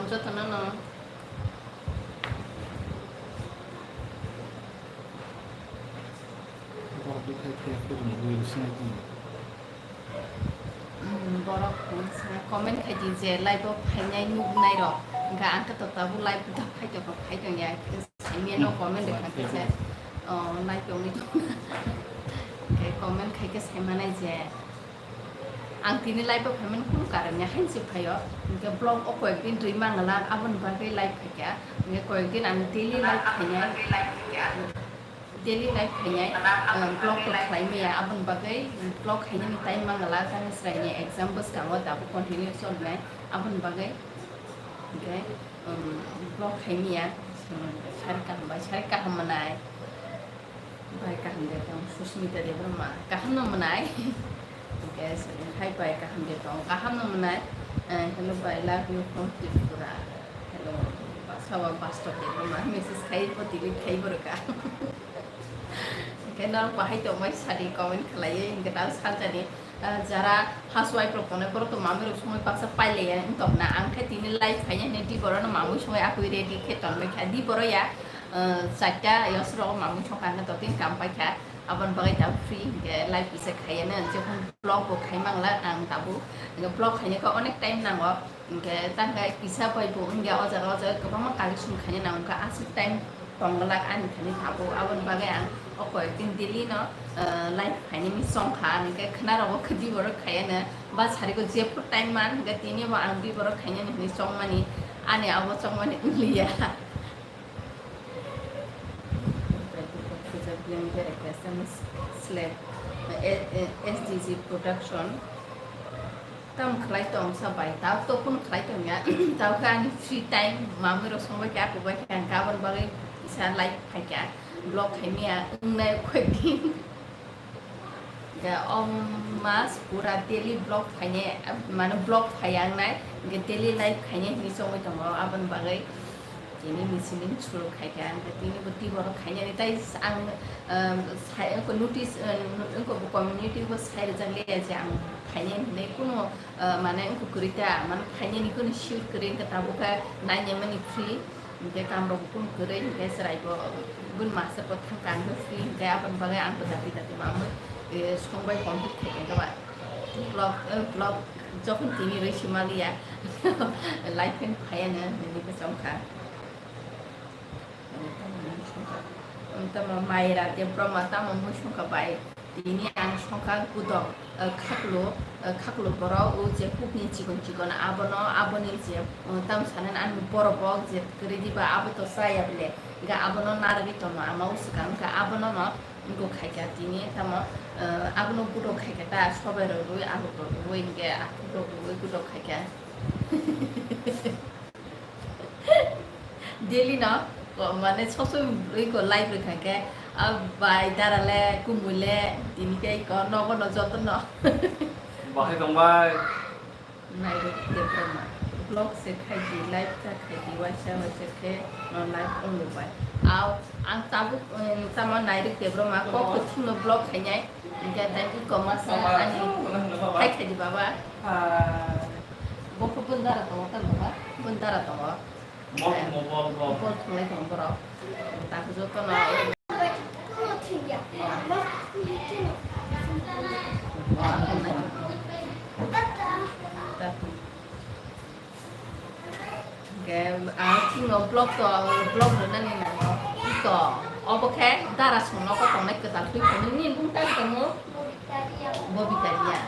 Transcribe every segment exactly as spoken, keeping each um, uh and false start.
jotono no. Borok bwkhai khe phirni reels nai di. Hmm, borok, hmm, comment khai di je live o phainai nuknai rok. Hwnkhe ang khe to tabuk live da phai tongkha, phai tongya. Saimano comment rwkha khe se, oh, nai tongwi tongna. Hwnkhe comment khai khe saimanai je, ang tini live o phaimani kunu karon ya, hain se phaio. Hwnkhe vlog o koyek din rwi mangala, aboni bagwi live phaikha. Hwnkhe koyek din ang daily live phainai. Daily life khainai, ah, vlog rok khlai maya, aboni bagwi vlog khainani time mangala, tamo chwraini exam bwskango tabuk continue cholnai, aboni bagwi hwnkhe, um, vlog khai maya, um, sari kaham bai, sari kaham manai, bai kaham de tong, Susmita Debbarma, kaham no manai. Hwnkhe hai bai kaham de tong, kaham no mwnai. Eh, hello bai, love you from Tripura. Hello, sabo pastor de ma message khai bo delete khai bo rwkha. Hwnkhe norok bahai tongmai sadi comment khlaiwi hwnkhe tamo saljani. Eh, jara housewife rok tongnai borok to mamwi rok songwi baksa pailaiya wng tongna. Ang khe tini live khaina hwnwi di borok no mamwi songwi akwi ready khe tonbaikha. Di borok ya, eh, charta yosro mamwi songkha hwnkhe totini kam paikha. Aboni bagwi tabuk free hwnkhe live kisa khaiya no, jephru vlog bo khai mangla ang tabuk. Hwnkhe vlog khaina khe onek time nango, hwnkhe tangkhe kisa bai bo wngya o jaga o jaga kwbangma collection khaina nango, hwnkhe aswk time tongglak ani thani tabuk. Aboni bagwi ang o koyek din daily no, ah, live khainani chongkha, hwnkhe khwna rogo khe di borok khaiya no, ba sari go jephru time man, hwnkhe tini bo ang di borok khainani hinwi chongmani, ani abo chongmani wngliya. Slap, S D G Production. Tam khlai tong sa bai, tao to kun khlai tong ya. Tao khe ani free time, mamwi rok songbai kha, kubai kha, ang kabon bagwi isa live khai kha, vlog khai maya, wngnai khoi din. Ga, o mas pura daily vlog khaine, mane vlog khai ang nai, ga daily life khaine hinwi chongwi tongo, aboni bagwi tini missing suru khai kha, ga tini bo tiboro khainani tai ang, um, sai, wngkha notice, uh, wngkha bo community bo sai rwjak le je ang khaine hinwi kuno, uh, mane wngkha kwrwi ta, mane khainani kuno sure kwrwi wngkha tabukha nainani free. Hingke kam rok kung kwrwi, hingke chwrai bo bun master bo thang kang khe free, hingke aboni bagwi ang bo dati dati mamwi, eh, songbai complete khai khe ba. Vlog, eh, vlog jokhon tini rwi si maliya, life and phaiya no, nini khe chong kha. Tamo Maira Debbarma tamo mui songkha bai. Tini ang songkha gudok, eh, khaklo, eh, khaklo borok o je kukni chikon chikon abono, aboni je, eh, tam sanan ani borok bo je kwrwi diba abo to chaya bile. Ga abono narwgwi tomo ama o swkang kha abono no wngkha khaikha tini tamo, eh, abono gudok khaikha ta sobai rok rwi alu rok rwi hingke akhuk rok rwi gudok khaikha. Daily no, ko-, mane, sob somoi bwrwi ko live rwkha khe, a bai dara le, kumui le, tini khe ko nogo no joto no. Bahai tong bai. Nairok Debbarma, vlog se khai di, live ta khai di, waisa waisa khe no live ongo bai. Au, ang tabuk, um, tamo Nairok Debbarma, kok kwthwng no vlog khainai, hingke tei iko masa ani khai khai di baba. Bo khe bundara tongo, tamo ba? Bundara tongo. Bol thungo, bol, bol. Bol thunglai tongo borok. Tako jotono. Hingke, ah, thingo block to, block rwnani nango. Iko, obo khe dara songno kotornai kwtal twi phunukni bumtang tongo. Bobita Riya.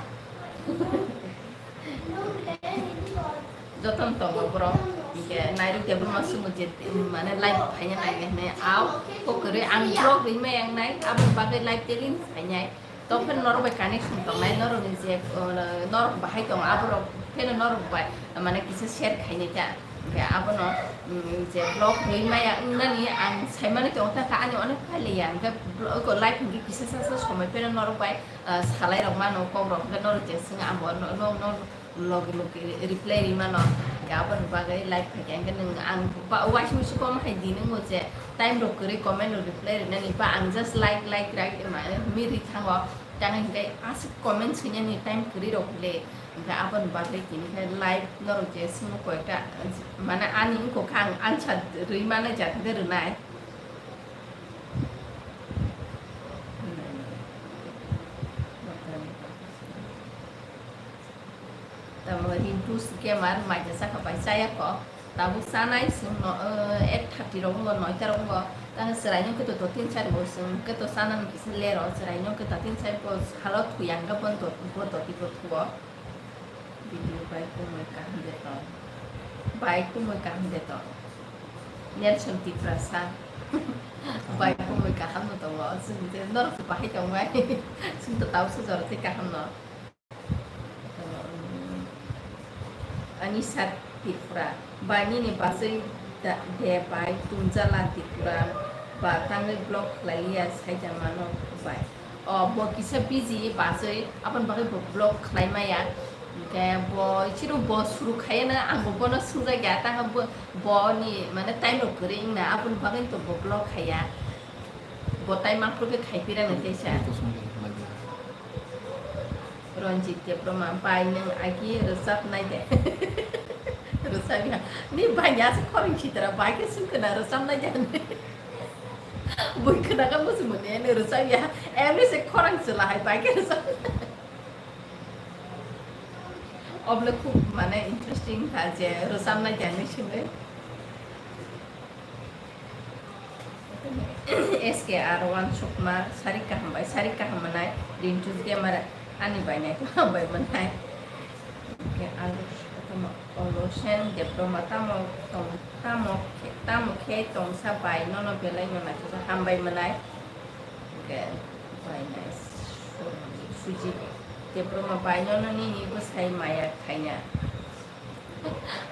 Jotono tongo borok. Hingke Nairok Debbarma sumo je, mane live phaina nai hinwi au kokrwi ang vlog ringma yang nai, aboni bagwi live telling phainai. Tokphano norok bai connection tongnai, norokni je, uh, norok bahai tongo, aborok phano norok bai, mane, kisa share khainai ta. Hingke abono, mm, je vlog ringma yang wngnani ang saimani tongo, ta kha ani onek pailiya. Hingke vlog, live hingke kisa sa sa somoi phano norok bai, ah, salai rok mano, kok rok hwnkhe norok je swng amo no, no, no, logi logi reply ri mano. Hwnkhe aboni bagwi live khaikha, hwnkhe nwng ang ba-, uaisa uaisa kom hai di nwngo je time rok kwrwi comment rok reply rinani, ba ang just like, like, like, ma-, mi ri thango. Tang hinkhe aswk comment swinani time kwrwi rok le, hinkhe aboni bagwi tini khe live norok je swngno koyekta, mane ani wngkha ang answer rwi mano jat hinkhe rwnai. Tamo Rintus Gamer maija saka bai chaya kok. Tabuk chanai chwng no, eh, eight thirty rok wngo, noita rok wngo. Tamo chwraino khe to tin char bo chwng khe to chanani kisa lero, chwraino khe to tin char bo halo thuya hwnkhe bo dot, bo doti bo thuo. Video bai kumui kaham de tong. Bai kumui kaham de tong. Nelson Tiprasa. Bai kumui kaham no tongo. Chwng je norok se bahai tong bai. Chwng to tau se jora tei kaham no. Ani sat Tripura. Bai nini basai da-, de bai tumjala Tripura. Ba tangwi block khlai ya saida mano bai. O, bo kisa busy baswi, aboni bagwi bo vlog khlai maya. Hinkhe bo chiro bo suru khaiya na, ang bo bono swngjak ya, tamo bo, boni mane time rok kwrwi wngna, aboni bagwi to bo vlog khaiya. Bo time aphuru khe khai pira nai teisa. Ito song de, lagi. Ranjit Debbarma, bai nwng agi rwchap nai de. Rwchap ya. Ni bai ya se khorang sitra, bai khe sung khna rwchap nai de. Bui khna kha musu muni ani rwchap ya. Emni se khorang chwla hai bai khe rwchap. Obole khub mane interesting kha je rwchap nai de ani singwi. S K R one Sukma, sari kaham bai, sari kaham manai, Rintus Gamer, ani bai nai, hambai manai. Ke alo, tamo, olo, sen, Debbarma, tamo, tong, tamo, khe, tamo, khe, tongsa bai, nono belai no naisasa, hambai manai. Ke, bai nai, Suji, Debbarma, bai, nono nini bwsai maya khaina.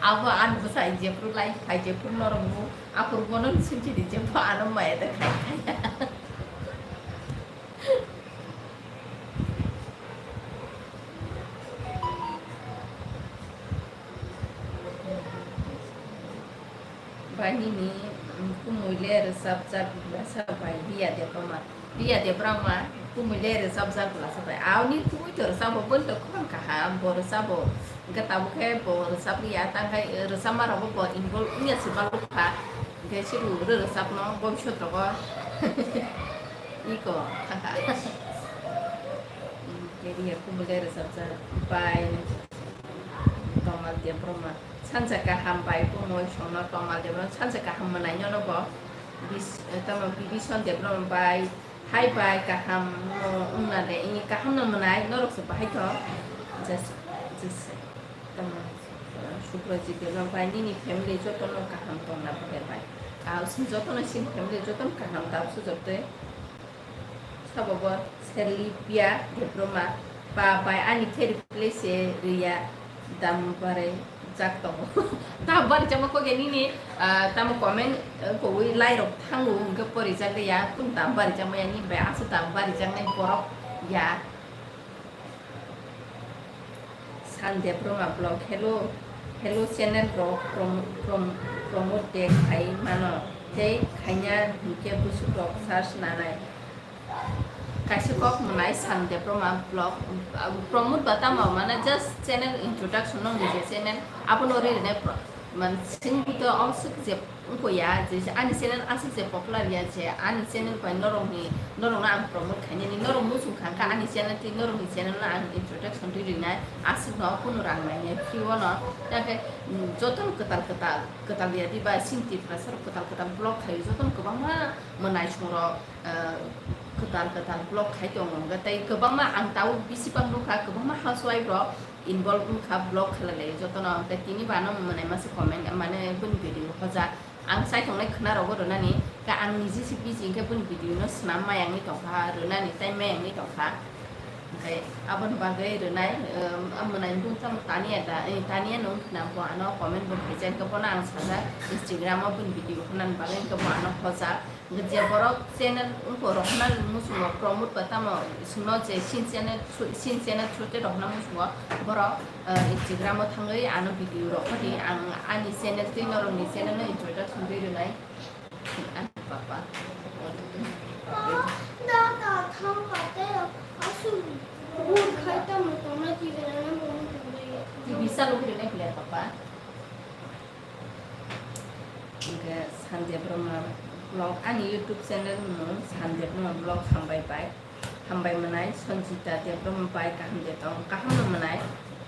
Abo ani bwsai jephru live khai, jephru norok bu, aphuru bono swngchini jephru ano maya de khai khai. Bai nini, mm, kumui le rwchapjak bwsa bai Riya Debbarma. Riya Debbarma kumui le rwchapjak bwsa bai. Aoni twi to rwchapbo boni to khorang kaham bo rwchapbo. Hwnkhe tabuk khe bo rwchap ya, tang khai rwchapma rogo bo involve wngya se balo kha. Hwnkhe sibu rw rwchapno bobisot rogo iko thangkha. Hwnkhe Riya kumui le rwchapjak bai. Tongmal Debbarma. Sansa kaham bai kumui songno Tongmal Debbarma. Sansa kaham mwnaino no bo. Bis-, eh, tamo Bibison Debbarma bai. Hai bai kaham no wngna de. Ini kaham no mwnai norok se bahai tho. Jas-, jas-, tamo, eh, Subrajit Debbarma bai nini family joto no kaham tongna bagwi bai. Ah, sin joto no sin family joto no kaham ta sujok tei. Sabo bo Selipia Debbarma ba bai ani khe replace se Riya dam barijak tongo. Dam barijak ma kok ya nini, ah, tamo comment, eh, kowi lai rok thango hwnkhe porijak ya kun dam barijak ma ya nini bai aswk dam barijak nai borok ya. San Debbarma blog, hello, hello channel rok prom-, prom-, promote de khai mano, tei khaina hinkhe busuk rok search nanai. Kaisa kok mwnai San Debbarma blog, promote ba tamo mane just channel introduction no nije channel abono ri rene pro-, man sing to also je Wngkha ya, je ani channel aswk je popular ya, je ani channel bai norokni, norokno ang promote khainani, norok muchung kha wngkha ani channel tei norokni channel no ang introduction rwi rwnai, aswkno kunu rang nainai free o no, yakhe, mm, jotono kwtal kwtal, kwtal ya diba, chini Tiprasa rok kwtal kwtal vlog khaio, jotono kwbangma mwnaisong rok, ah, kwtal kwtal vlog khai tongo, hwnkhe tei kwbangma ang tabuk bisi bang nukha, kwbangma housewife rok involve wngkha vlog khlai lai jotono, hwnkhe tini bo ano mwnai masa comment mane bini video hoja. Ang chaitongnai khwna rogo rwnani, khe ang niji se busy hwnkhe bini video no swnam mayangwi tongkha, rwnani time mayangwi tongkha. Hwnkhe aboni bagwi rwnai, um, mwnai bung tamo Tania da, eh, Tania no wngkha na bo ano comment bo khaijak, hwnkhe bono ang sajak Instagram o bini video hwnani bagwi hwnkhe bo ano hojak. Hwnkhe je borok channel wngkha rohorna muchungo promote ba tamo chwngno je sin channel, sin channel through tei rohorna muchungo borok, eh, Instagram o thangwi ano video rok di, ang ani channel tei norokni channel no introduction rwi rwnai. Ani papa. Bur khai tamo tongna T V nana bo wng tongbai. T V salo kiri nai kile papa. Hingke Sandeep Roma vlog, ani YouTube channel mung Sandeep Roma vlog, hambai bai. Hambai mwnai Sanjita Debbarma bai, kaham de tong, kaham no mwnai,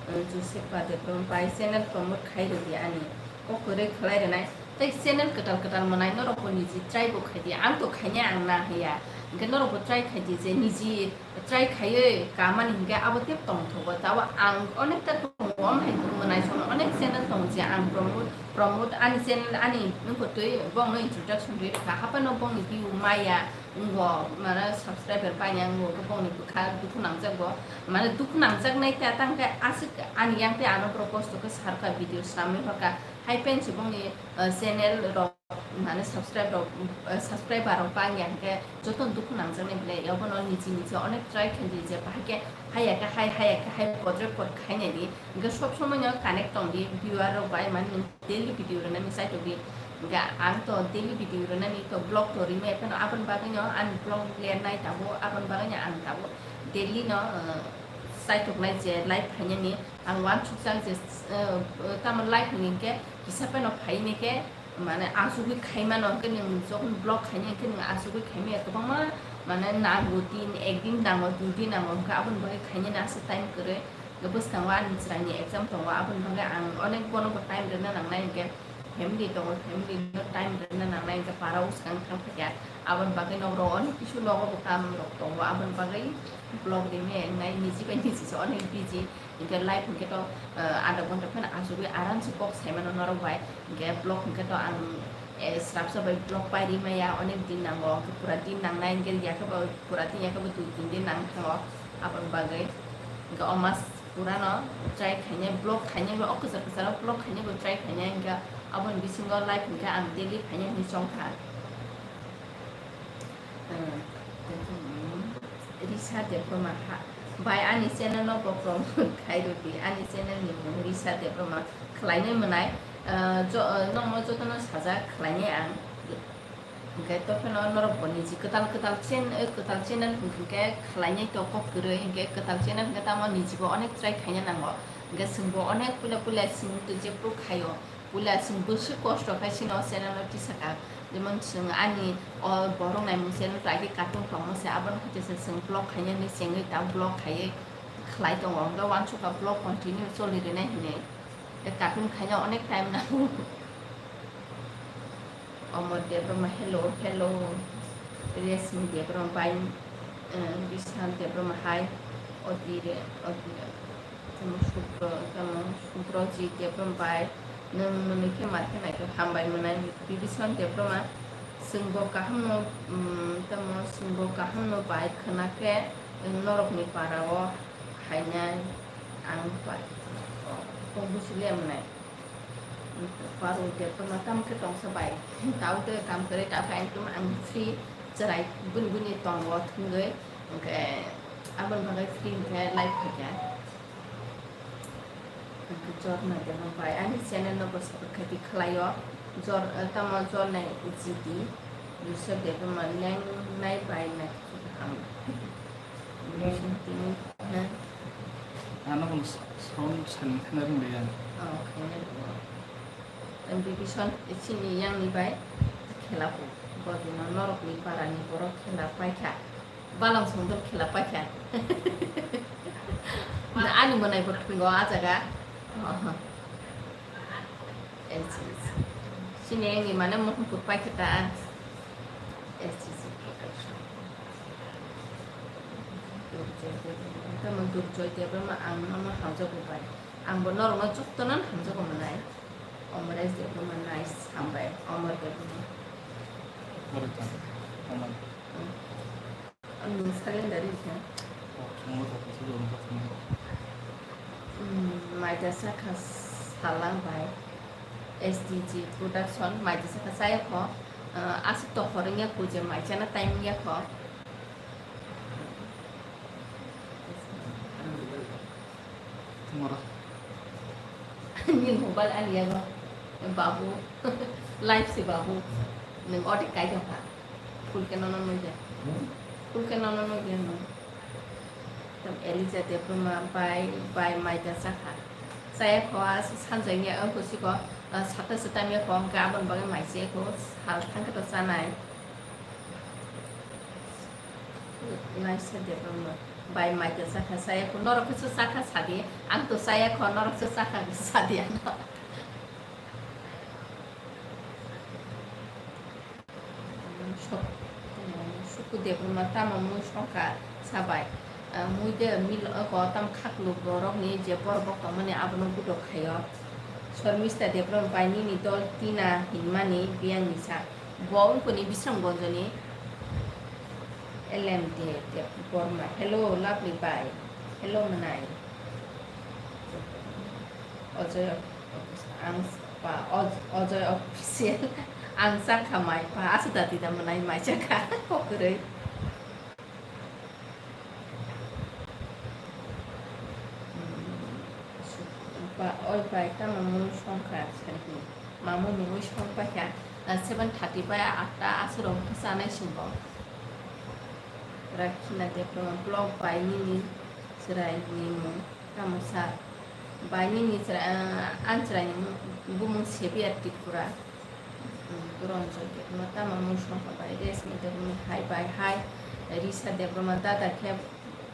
eh, Josefa Debbarma bai channel promote khai rwdi ani. Kok kwrwi khlai rwnai. Tei channel kwtal kwtal mwnai norok bo niji try bo khai di. Ang to khaina ang na haya. Hingke norok bo try khai di je niji try khaiwi kamani hingke abo tei tongthogo. Tabo ang onekta tongo, omo hai mwnai sono onek channel tongo je ang promote, promote ani channel ani nungkotwi bongno introduction rwi rwkha. Hapano bongni view maya. Wngbo, mane subscriber paina wngbo, bongni bwkha dukhu nangjakgo. Mane dukhu nangjaknai ta tang khe aswk ani yang tei ano borok kosto khe sarkha, video swnamwi horkha. Hai pen se bongni, eh, channel rok, mane subscribe rok, eh, subscriber rok bangya hwnkhe jotono dukhu nangjaknai belai. Abono niji niji onek try khaidi je bahai khe haya khe hai, haya khe hai, podre pod khainai di. Hingke sob somoi no connect tong di viewer rok bai, mane nwng daily video rwnani chai tong di. Hingke ang to daily video rwnani to vlog to rimai phano aboni bagwi no ani vlog ler nai tabuk, aboni bagwi no ang tabuk daily no, eh, chai tongnai je live phainani ang uansukjak je, eh, tamo live hwnwi hingke kisa phano phaini khe mane asugwi khaimano, hwnkhe nwng jokhon vlog khainai hwnkhe nwng asugwi khaimaya kwbangma, mane nango din, ek din nango, dui din nango, hwnkhe aboni bagwi khainani aswk time kwrwi. Hwnkhe bwskango ani chwraini exam tongo, aboni bagwi ang onek bono bo time rwna nangnai, hwnkhe family tongo, family no time rwna nangnai, hwnkhe para bwskang thang phaikha, aboni bagwi nok rok onek kisu nogo bo kam rok tongo, aboni bagwi vlog rimaya wngnai, niji bai niji se onek busy. Hingke live hingke to, eh, adha ghonta phano asugwi aram se kok sai mano norok bai. Hingke vlog hingke to ang, eh, srapsa bai vlog pai ri maya, onek din nango, hingke pura din nangnai, hingke yakhe bo pura din, yakhe bo dui tin din nang thango. Aboni bagwi hingke o mas pura no try khainai, vlog khainai bo, o kwchar kwcharo vlog khainai bo try khainai, hingke aboni bisingo live hingke ang daily khainai hinwi chongkha. Hmm. Risa Debbarma ha. Bai, ani channel no bo promote khai rwdi. Ani channel ni mung Risa Debbarma. Khlainai mwnai, ah, jo-, ah, nokno jotono sajak khlainai ang. Hwnkhe topheno norok bo niji kwtal kwtal chen-, eh, kwtal channel hwnkhe khlainai to kok kwrwi, hwnkhe kwtal channel hwnkhe tamo niji bo onek try khaina nango. Hwnkhe chwng bo onek puila puila chwng twi jephru khaio. Puila chwng bwswk kosto khai chini o channel no tisaka. Jemon chwng ani o borok naimung channel to agi cartoon tongma se, abono khe se chwng vlog khainani chengwi ta vlog khaiwi khlai tongo. Hwnkhe uansukha vlog continue choli rwnai hinwi. Tei cartoon khaina onek time nango. Omor Debbarma, hello, hello. Resmi Debbarma bai, eh, Bishal Debbarma hai. Odire, odire. Tamo Subro, tamo Subrojit Debbarma bai, nwng mwnwi khe mar khe naikhe hambai mwnai. Bibison Debbarma, chwng bo kaham no, um, tamo chwng bo kaham no bai khwna khe, um, norokni para o hainai ang bai. O, kok busi le mwnai. Parwai Debbarma tamo khe tongsa bai. Tao khe kam kwrwi, tao khe ang tamo ang free chwrai bini bini tongo thwngwi. Hwnkhe aboni bagwi free hwnkhe live phaikha. Hwnkhe Jorna Debbarma bai ani channel no bo subscribe khlaio. Jor-, tamo Jorna G D, Yusuf Debbarma lengnai bai nai kaham. Tini, ha? Ano kono sound silent khe na ring de ya. Oh, khe na ring. Bibison chini yang ni bai khela po. Bo dino norok ni para ni borok khela paikha. Balang songdor khela paikha. Na ani mwnai bo thungo a jaga. Oh. S G G. Chini yang ni mane Mohanpur paikha ta. S G G Production. Durjoy Debbarma, tamo Durjoy Debbarma ang nono hamjago bai. Ang bo norokno jotono hamjago mwnai. Omores Debbarma, nice, hambai. Omor Debbarma. Omor Debbarma. Hmm. Ang nung salendari kha. Hmm, maida sakha salang bai. S D G Production, maida sakha saya kho. Ah, aswk to horeng ya kho je mai chana time ya kho. Mora. Ni mobile ani yago. Babu. Live si babu. Nung odi kai japa. Full ke nono nung ya. Hmm? Full ke nono nung ya no. Elijah Debbarma bai, bai maida chakha. Chaya kho, a sanjak ya, ang kho siko, ah, sata se tamya kho, ang khe aboni bagwi mai se kho, sal thang khe to chanai. Laisa Debbarma bai maida chakha, chaya kho, norok khe se chakha sadi, ang to chaya kho, norok se chakha sadi ano. Suk-, eh, Suku Debbarma tamo mui songkha sabai. Eh, mui de mil, eh, ko tam khakluk borokni je borok bo tongmani abono gudok khaio. Shormista Debbarma bai nini dol Tina hinmani biyangni sa. Bo wngkoni Bisramganjni L M D Debbarma. Hello, lovely bai. Hello, mwnai. Ojoy. Ang pa, Oj-, Ojoy Official. Ang chakha mai pa, asa dati da mwnai mai chakha. Kok kwrwi. Pa, oi pai, tamo mui songkha, sadi. Mamo ni mui songpa kha, ah, seven thirty bai atta aswrwng khe chanai singbo. Rakhina Debbarma block bai nini chwrai ni mung. Tamo sa bai nini chwrai, ah, ang chwraini bumung Sebiya Tripura. Hmm, Duranjoy Debbarma tamo mung songkha bai Resmi Debbarma hai bai hai Risa Debbarma dada khe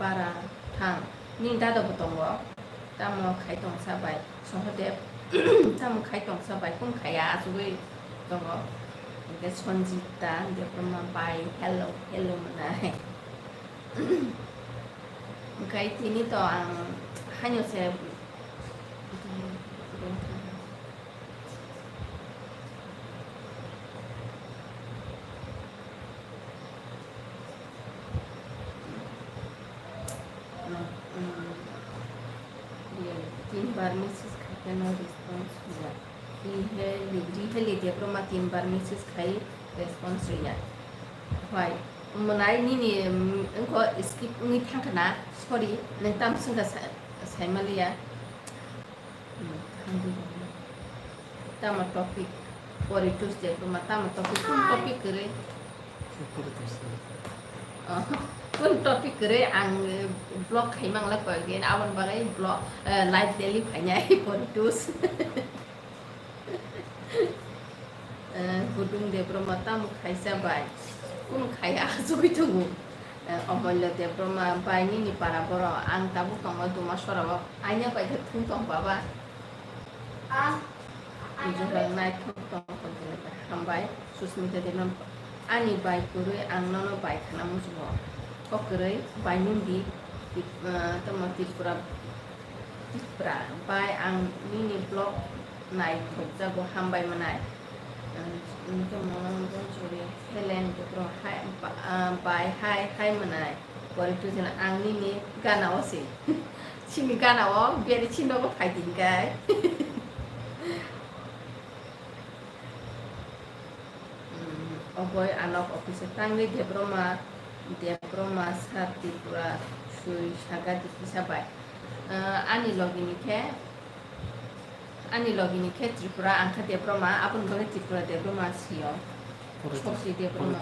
para thang. Nini dada bo tongo. Tamo khai tongsa bai Sohodev, tamo khai tongsa bai kum khaya achugwi tongo. Hingke Sanjita Debbarma bai hello, hello mwnai. Hingke tini to ang haino se Tinbar message khaikhe no response huya. Riheli, Riheli Debbarma tinbar message khai response huya. Hwai, mwnai nini, mm, wngkho skip wngwi thangkha na, sorry, nwng tam swngkha sa-, saimaliya. Tamo topic, pori Tuesday kuma tamo topic, kun topic kwrwi? Oh, kun topic kwrwi ang, eh, vlog khaimang la koi din, aboni bagwi vlog, eh, live daily phainai pori Tues. Eh, Gudung Debbarma tamo khaisa bai? Kunu khaya asugwi tongo. Eh, Omolya Debbarma bai nini para borok. Ang tabuk tongo Dumasora o. Aina bai khe thung tong baba. Ujung rok naithok tong tong khe hambai. Susmita Debbarma ani bai kwrwi ang nono bai khana muchungo. Kok kwrwi bai nung di. Tip-, eh, tamo Tripura Tipra bai ang nini vlog naithokjago, hambai mwnai. Ang tongmung Bonchuri, Helen, Debbarma hai, ba-, ah, bai hai, hai mwnai. Pori tujina ang nini gana o se. Chini gana o biyari chini nogo phai din kai. Hmm, oboi anok office o tangwi Debbarma, Debbarma sa Tripura sui saga di kisa bai. Ah, ani logi ni khe, ani logi ni khe Tripura ang khe Debbarma, aboni bagwi Tripura Debbarma sio. Soksi Debbarma.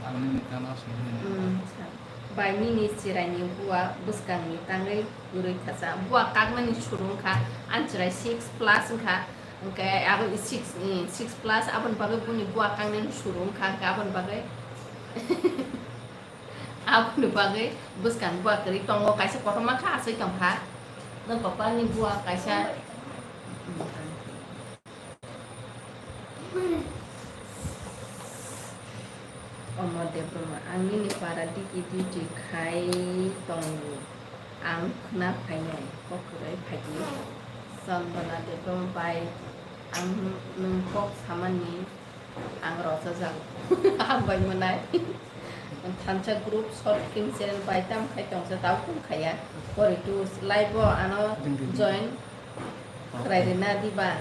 Hmm, sa. Bai nini chwrai ni bua bwskang ni tangwi kwrwi kha sa. Bua kaknani suru wngkha, ani chwrai six plus wngkha. Hwnkhe abo six, eh, six plus aboni bagwi boni bua kangnani suru wngkha, hwnkhe aboni bagwi, aboni bagwi bwskang bua kwrwi tongo, kaisa kotorma kha aswi tongkha. Nwng kopalni bua kaisa. Omo Debbarma, ang nini para diki duty khai tongo. Ang khna phainai, kok kwrwi phaidi. Chandana Debbarma bai, ang nwng kok samani, ang rochajak. Hambai mwnai. Thansa group short film channel bai tam khai tongsa, tau kum khaya. Pori tu live o ano join khlai rina diba.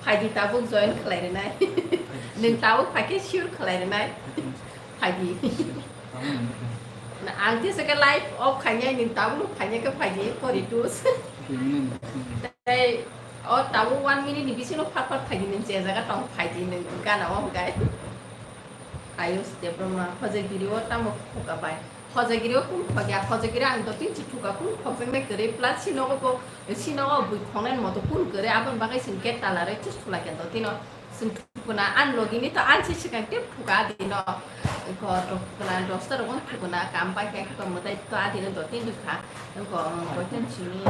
Phaidi tabuk join khlai rinai. Nwng tabuk phaikhe sure khlai rinai. Phaidi. Na, ang tisa khe live off khainai, nwng tabuk phainai khe phaidi, pori tus. Tei o tabuk one minute ni bisingo phat phat phaidi, nwng je jaga tong phaidi, nwng gana o hwnkhe. Ayush Debbarma, hojagiri o tamo khuka bai. Hojagiri o kun khogya, hojagiri ang dottin si thuka kun khokjaknai kwrwi, plus si nogo bo, si nogo bui khongnai moto kun kwrwi, aboni bagwi chwng gate tala rwi chus thulakya dottino. Chwng thukuna, ang logini to ang si swkang tei thuka adino. Ko thukuna, dosta rogo thukuna, kam pai khe ko mwtai to adino dottin rwkha. Ko, ko ten simi.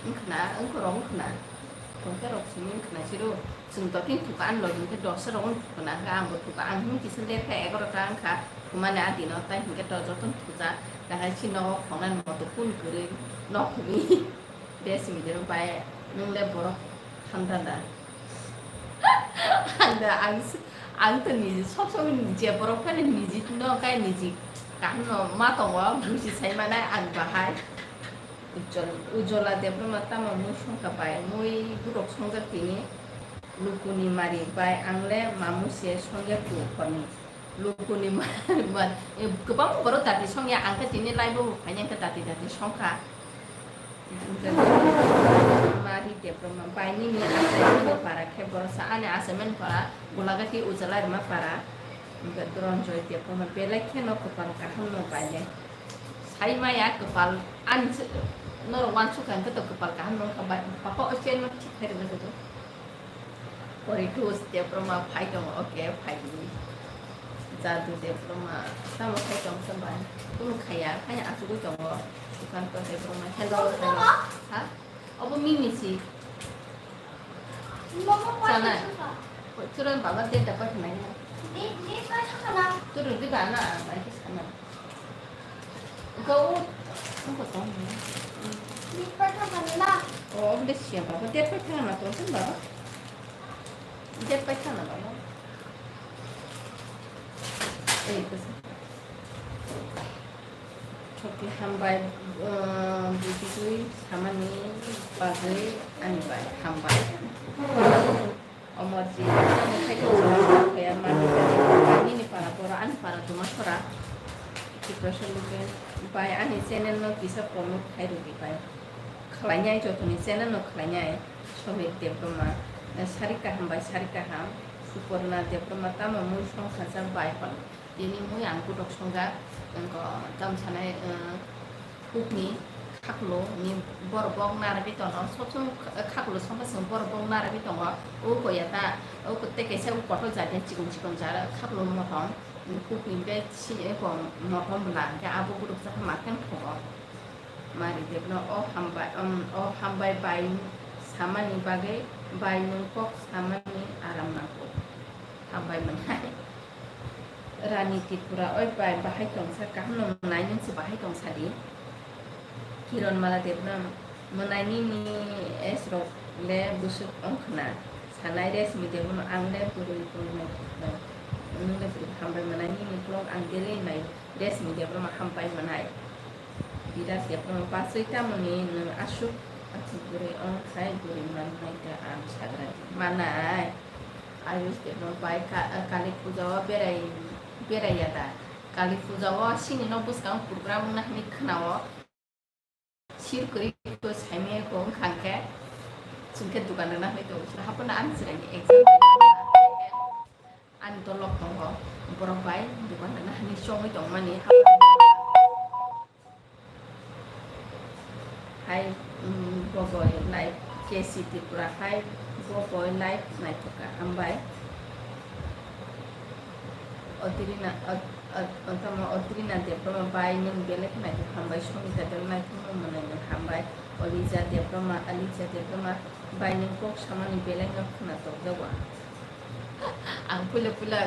Wngkhwna, wngkhorok wngkhwna. Tongkhe rok simi wngkhwna siro. Chwng to khe thuka ang login khe dosa rok wngkhwna khe ang bo thuka. Ang hwn kisa late khe egaroh ta wngkha. Thumani a dino tai hinkhe to jotono thuja. Dakhai si nogo khongnani moto kun kwrwi nok hwnwi. Bes hwnwi dino bai nwng le borok hamda da. Ang da ang s-, ang to niji sob somoi je borok phano niji no kai niji kaham no ma tongo buji sai manai ang bahai. Ujol-, Ujola Debbarma tamo mui songkha bai, mui borok songjak tini, lukuni mari bai ang le mamu se songya tu khorni. Lukuni mari bai, eh, kwbang borok dati songya, ang khe tini live o phai nang khe dati dati songkha. Mari Debbarma bai nini achaimani para khe borok sa ani achaimani para Golagati Ujola rima para. Hwnkhe Dronjoy Debbarma belai kheno kwpal kaham no bai le. Sai maya kwpal ani se-, norok uansukha hwnkhe to kwpal kaham nongkha bai, papa o chair no thik khai rwgwi rwdi. Poritus Debbarma phai tongo, okay, phai di. Jadu Debbarma tamo phai tong sa bai? Kunu khaya, khaya achugwi tongo. Sukanto Debbarma, hello, hello. Ha? Obo mimi si. Sana. Churan baba date da pakhna ya. Turu di bana, bai ki sana. Go. Ko tong. Oh, obo de siya baba. Date pakhna na to, baba. Date pakhna baba. Eh, ko. Chokle hambai, uh, bujigwi samani bagwi ani bai hambai. Omorjit, tamo khai tong kaya mani tani, nini para boro ani para Dumasora. Tiprasa luke bai ani channel no kisa promote khai rwdi bai. Khlainai jotoni channel no khlainai. Somir Debbarma, eh, sari kaham bai sari kaham. Suporna Debbarma tamo mui songkha jak bai hwn. Tini mui ang kutok songjak, wngkha tamo sanai, eh, hukni khaklo ni borok bok narwgwi tongo, sob sob khaklo songkha song borok bok narwgwi tongo, o koya ta, o tei kaisa o kotor jat ya chikon chikon jat khaklo motom, hukni be si eko motom bwla hwnkhe abo guruk jakha ma khe thongo. Mari Debbarma o hambai, um, o hambai bai samani bagwi bai nwng kok samani aram nango. Hambai mwnai. Rani Tripura, oi bai, bahai tongsa, kaham no mwnai, nwng se bahai tongsa di. Kiron Mala Debbarma, mwnai nini S rok le busuk wngkhwna. Sanai Resmi Debbarma, ang le bwrwi tongnai. Nwng le bwrwi hambai mwnai nini vlog ang daily nai. Resmi Debbarma, hambai mwnai. Birat Debbarma, bachwi tamoni nwng aswk, aswk bwrwi wng khai bwrwi mannai ta ang sagra di. Manai. Ayush Debbarma bai ka-, Kali puja o berai, berai ya da? Kali puja o sini no bwskang program wngna hwnwi khwnao. Sir kwrwi ko saimaya ko wngkha hwnkhe, chwng khe dukan rwna hwnwi tongo. Haphano ani chwraini exam ani dolok tongo, borok bai dukan rwna hwnwi chongwi tongmani. Hai, mm, bo boi live K C Tripura hai, bo boi live naithok kha, hambai. Odrina, Od-, Od-, Odrina, Odrina Debbarma bai nwng belai kheno naithok, hambai. Somita Debbarma naithokno mwnai nwng, hambai. Olija Debbarma, Alija Debbarma bai nwng kok samani belai no khwna tokjago. Ang puila puila,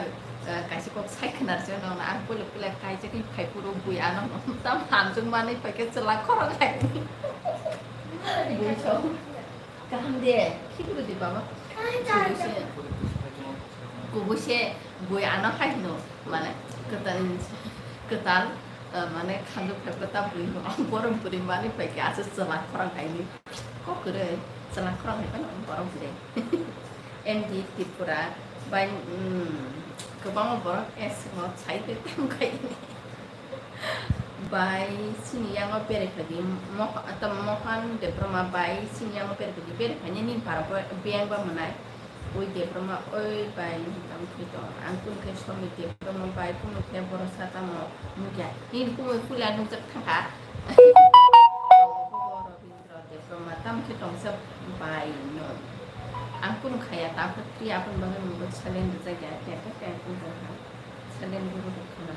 eh, kaisa kok sai khwnar se no, ang puila puila kaisa khe phai phuru bui ano tam hamjwk manwi phai khe chwla khorok hai. Bui so. Kaham de, khibiru di baba. Kubui se, kubui se bui ano hai hino, mane kwtal, kwtal, eh, mane khandu phai kwtal bui no, borom buri manwi phai khe asa chwla khorang hai ni. Kok kwrwi, chwla khorang hai phano borom buri. M D Tripura bai, mm, kwbangma borok S no sai tei tamo khai. Bai chini yango berai phai di, Moha-, tam Mohan Debbarma bai chini yango berai phai di, berai phai nini para bo biyang ba mwnai. Oi Debbarma, oi bai, tamo khe to. Ang kunu khe Somit Debbarma bai, kunu khe borok sa tamo nukya. Nini kumui puila nukjak thangkha. Debbarma tamo khe tongsa bai no. Ang kunu khaya, tamo khe twi aboni bagwi mungwi silent rijak ya, tete tete tongkha. Silent guru rok khna.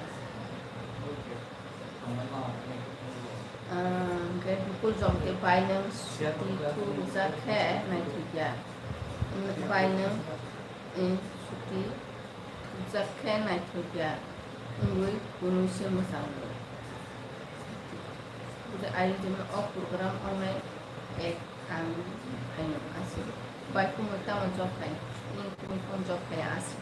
Ah, hwnkhe bukul jom khe bai nwng suti khurjak khe naithokya. Bai nwng, eh, suti khurjak khe naithokya wngwi kunu se mwchang rw. Hwnkhe ayuk jemon o program ongnai ek ang phaino aswk. Bai kumui tamo job khai, ni kumui phone job khai aswk.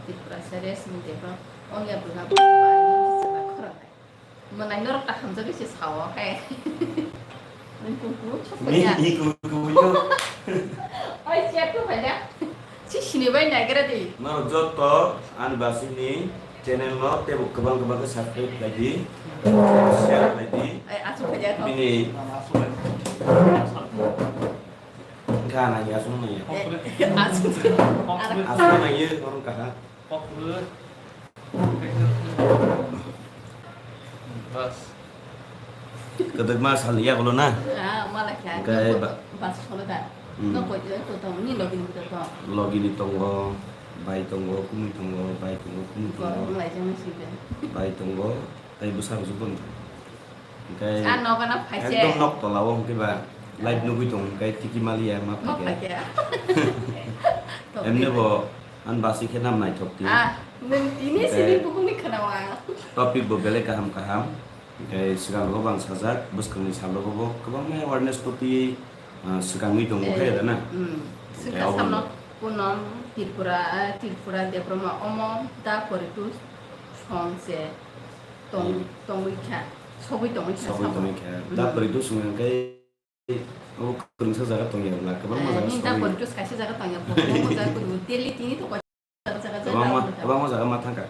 Tripura se rest ni debra ongya bwkha bai ni chwla khorang. Mwnai norok ta hamjagwi se sao, he. Nwng kuku chuk Ni, paida. Ni kuku yo. Oi, siya tu paida. Si sini bai nai gara di. Norok joto ani basini channel no tebo kwbang kwbang khe subscribe khlai di, share khlai di. Ai, asu paida to. Bini gana ya sung nai ya. Eh, asu. Asu nai ye norok kaha. Bas. Kwdwkma sal ya ulo na? Ah, mala kya. Hwnkhe no ba- bas solo da. Hmm. No koi koi ko tong ni logi ni to. Logi ni tongo, bai tongo, kumi tongo, bai tongo, kumi tongo. Borok lai jang si de. Bai tongo, tai bwsa rok jubon. Hwnkhe ah, nogo no phaise. Ekdom nok tola o hwnkhe ba live nugwi tongo, hwnkhe tiki maliya ma phaikhe. Ma phaikhe. Emne bo an basi khe nam naithok ti. Ah, nwng tini hwnkhe sini bukung ni khwnawa. Topic bo belai kaham kaham. Hwnkhe swkang rogo bo ang sajak, bwskang ni sal rogo bo kwbangma awareness tubui, ah, swkangwi tongo khe da na. Hmm. Hwnkhe swngkha abo samno Punom Tripura, ah, Tripura Debbarma omo da poritu song se. Tong-, hmm, tongwi kha, sogwi tongwi kha, sogwi sabo tongwi kha. Hmm. Da poritu swngkha khe, obo kwrwngsa jaga tongya bwla, kwbangma jaga sogwi. Eh, ni da poritu kaisa jaga tongya, bo, bo jaga kwrwngwi, daily tini to kaisa jaga jaga kwbangma, jaga. Kwbangma jaga ma thangkha.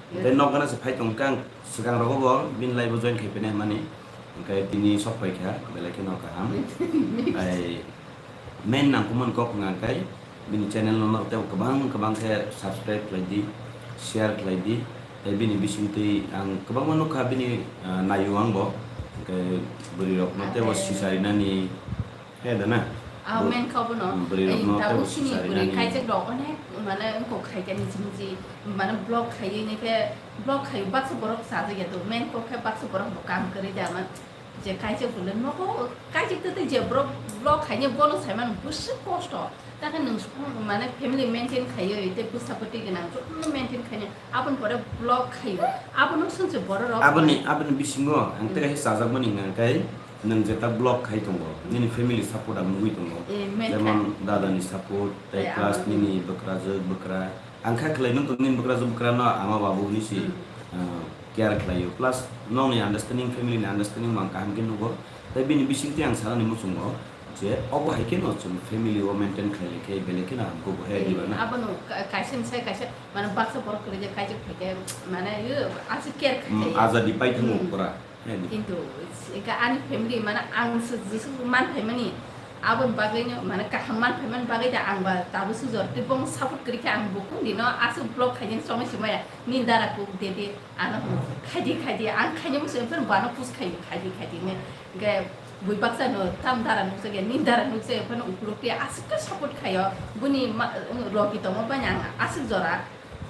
Yes. Tei nok gana se phai tongkha ang, swkang rogo bo, bini live o join khai phainai hwnmani. Hwnkhe tini sok pai kha, belai kheno kaham. Ai, main nangkukmani kok hwnka khe bini channel no norok tei kwbang kwbang khe subscribe khlai di, share khlai di, tei bini bisingtwi ang kwbangma nukha bini, ah, naio ang bo, hwnkhe bwrwi rok no tei bo sicharinani, he da na? Ah, bo, main kha bono. Hmm, bwrwi rok no tei bo sicharinani. Kaijak rok onek mane wngkok khaikha niji niji, mane vlog khaiwi nai khe vlog khaiwi baksa borok chajak ya to, main kok khe baksa borok bo kam kwrwi da man. Je kaijak bole nogo, kaijak tete je borok vlog khainai bono saimano bwswk kosto. Takhe nwng song mane family maintain khaiwi tei bwsa bwtwi gwnang jotono maintain khainai. Aboni pore vlog khaio. Abono swnse bororok. Aboni, aboni bisingo ang tei kaisa chajakmani hwnka khe nwng jeta vlog khai tongo, nini family support ang nugwi tongo. Eh, main kha. Jemon dadani support, tei plus nini bwkrajwk bwkra. Ang kha khlai nung tong nini bwkrajwk bwkrano ama babu hwnwi si, ah, care khlaio. Plus nokni understanding, family ni understanding bo ang kaham khe nugo. Tei bini bisingtwi ang sanani muchungo je obo hai kheno chwng family o maintain khlai khe belai kheno hamkuk bo he diba na? Abono ka-, kaisa ni sai kaisa, mane baksa borok kwrwi je kaisa khaikhe, mane, yo, aswk care khaikhe. Ajadi pai thango pura. Kintu, eka ani family, mane, ang se jeswk man phaimani, aboni bagwino, mane, kaham man phaimani bagwi da ang ba tabuk sujor, tei bong support kwrwi khe ang bo kung dino aswk vlog khainani chongwi se maya, nini dara kuk de de, ano hwn, khaidi, khaidi, ang khainani muchung phano bano push khaio, khaidi, khaidi, hwnwi, hwnkhe bui baksa no tam dara nukjak ya, nini dara nukjak ya, phano ukuluk tei aswk khe support khaio, boni ma-, logi tongo bani ang aswk jora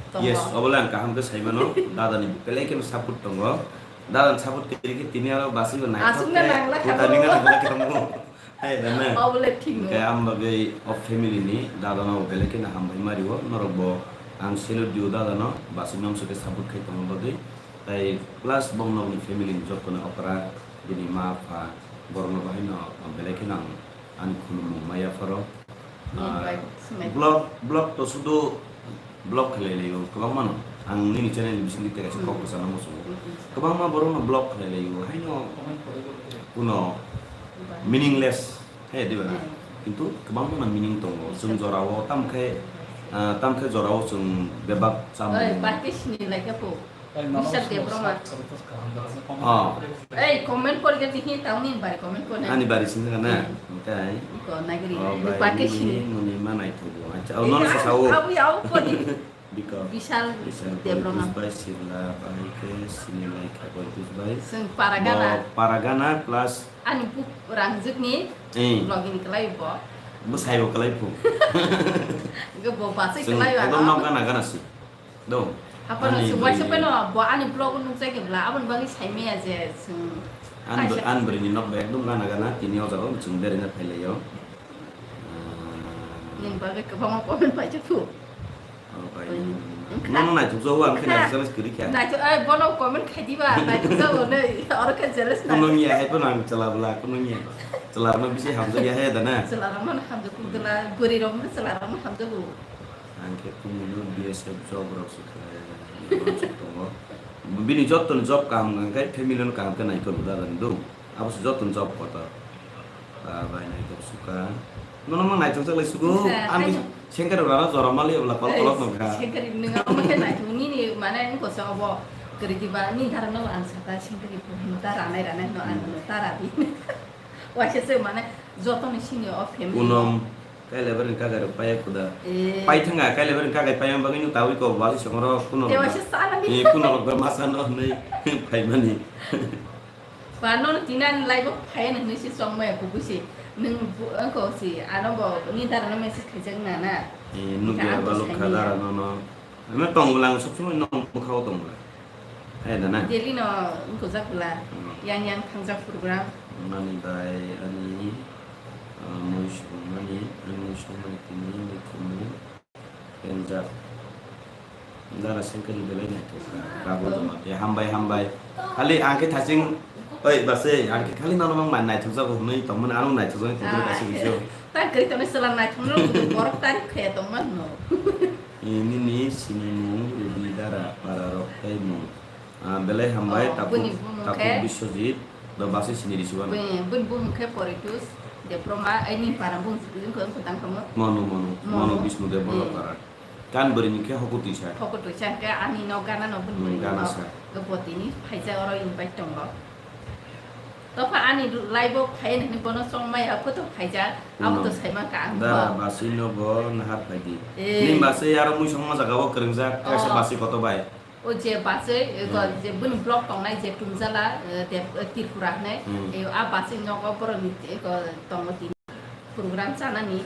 tongo. Yes, obole ang kaham khe sai mano, dada ni belai kheno support tongo. Dadan support kiri khe tini aro basi bo naithok. Aswk na khe nangla kha kuta ninga na belai khe mo. Hai da na. Obole thik no. Khe am bagwi o family ni dadano belai khe na hambai mari o norok bo ang salute diu dadano basi nom suke support khai tongma bagwi. Tai plus bong nok ni family ni joto ni okra bini ma pha borok no bahai no belai khe nang ani khulumung maya pharo. Ah, vlog, vlog to sudu vlog khlai laio, kwbangma no. Ang nini channel ni bisingtwi tei kaisa kok bwsano muchungo. Kwbangma borok no vlog khlai laio, haino kuno meaningless, he, diba na? Kintu kwbangma no meaning tongo. Chwng jorao, tamo khe, ah, tamo khe jorao chwng bebak chamung. Oi, party sini lai khe po. Bishal Debbarma. Oh. Ei, comment kori ke tini tauni bari comment kori. Ani bari sini kana? Hmm. Oke. Ko nagari. Oh, bari Pakish. Muni, muni mana itu bu. Acha, oh, non sa sao. Abu ya, abu kori. Bika. Bishal Debbarma. Bishal Debbarma. Bai sila bai ke sini lai ka bai bai. Seng Paragana. Bo Paragana plus. Ani buk rangjik ni. Eh. Vlog ini kelai bo. Bo sai bo kelai phu. Ge bo basai kelai ba. Ekdom nok gana gana si. Do. Hapano ani sungwai se peno bo ani vlog nukjai kebla aboni bagwi saimaya je sung. An bwrwi ni nok ba ekdom gana gana tini o jaga o chwng berina phailaio. Nini bagwi kwbangma comment paijak thu. Oh, bai. Oi. Nono naithok jago ang khe naithok jago kwrwi kha. Naithok ai bono comment khai diba naithok jago nei oro khe jealous na. Kuno miya hai phano ang chwla bwla kuno miya. Chwla rokno bisi hamjak ya hai da na. Chwla rokno hamjak kudula bwrwi rokno chwla rokno hamjago. Ang khe kumui no B S F job rok se khlai, job rok se tongo. Bini joto ni job kaham wngkha khe family no kaham khe nai khe dada ni do. Abo se joto ni job kotor. Ba bai nai khe suka. Nono mang nai thok lai sugo. Ang khe sengkar rok rana jora mali bla kol kolok nokha. Sengkar ni nang ama khe nai thok ni ni mane ang ko sa obo. Kari di ba ni dara no ang sa ta sengkar ni ta ranai ranai no ang no ta ra di. Waisa se mane joto ni sini o family. Kunom. Kailai bwrwini kagai rok paiya khuda. Eh. Pai thanga kailai bwrwini kagai paima bagwi nw tawi ko bwsai songro kuno. Te waisa sana ni. Eh, kuno rok ba masa no hwnwi phaimani. Ba no tini ani live o phai nw hwnwi si songmaya kubui si. Nwng bu-, wngko si ano bo ni dara no message khaijak na na. Eh, nugya ba lukha dara no no. Ano tong bwla ang sob somoi nong bwkha o tong bwla. Hai da na? Delhi no wngkujak bwla. Hmm. Yang yang thangjak program. Mani bai ani, ah, mui songmani, ani mui songmani tini ni kumu kenjak. Dara sengkari belai naithok kha. Rabo joma te hambai hambai. Khali ang khe thaching, oi base, ang khe khali nono mang naithok jago hwnwi tongmani ano naithok jani tongmani kaisa video. Ta kwrwi tongni chwla naithok no borok tari khaya tongmano. Nini sinimung Rudi Dara para rok tei mung. Ah, belai hambai. Oh, takhuk, bini bumung takhuk khe? Biswajit, do basi sini risi wano. Bini, bini bumung khe Poritus Debbarma, ai ni para bumung sipilin ko ko tang kamo. Manu, manu, manu. Manu Bisnu Debbarma para. Kan bwrwi ni khe hokutwi sa. Hokutwi sa khe ani no gana no bini bwrwi no. Gana sa. Go botini phaisa oro invite tongo. Tokha ani live o phai hwnwi bono chongmaya khe to phaijak, abo to saima ka ang. Dara bo. Basui no bo nahar phai di. Eh. Ni basui aro mui songma jaga o kwrwngjak, kaisa basui koto bai. O je basui, eh, ko je bini blog tongnai je Tumjala, eh, de, eh, Tripura hwnwi. Hmm. Eh, a basui nogo borok ni, eh, ko tongo tini program chanani.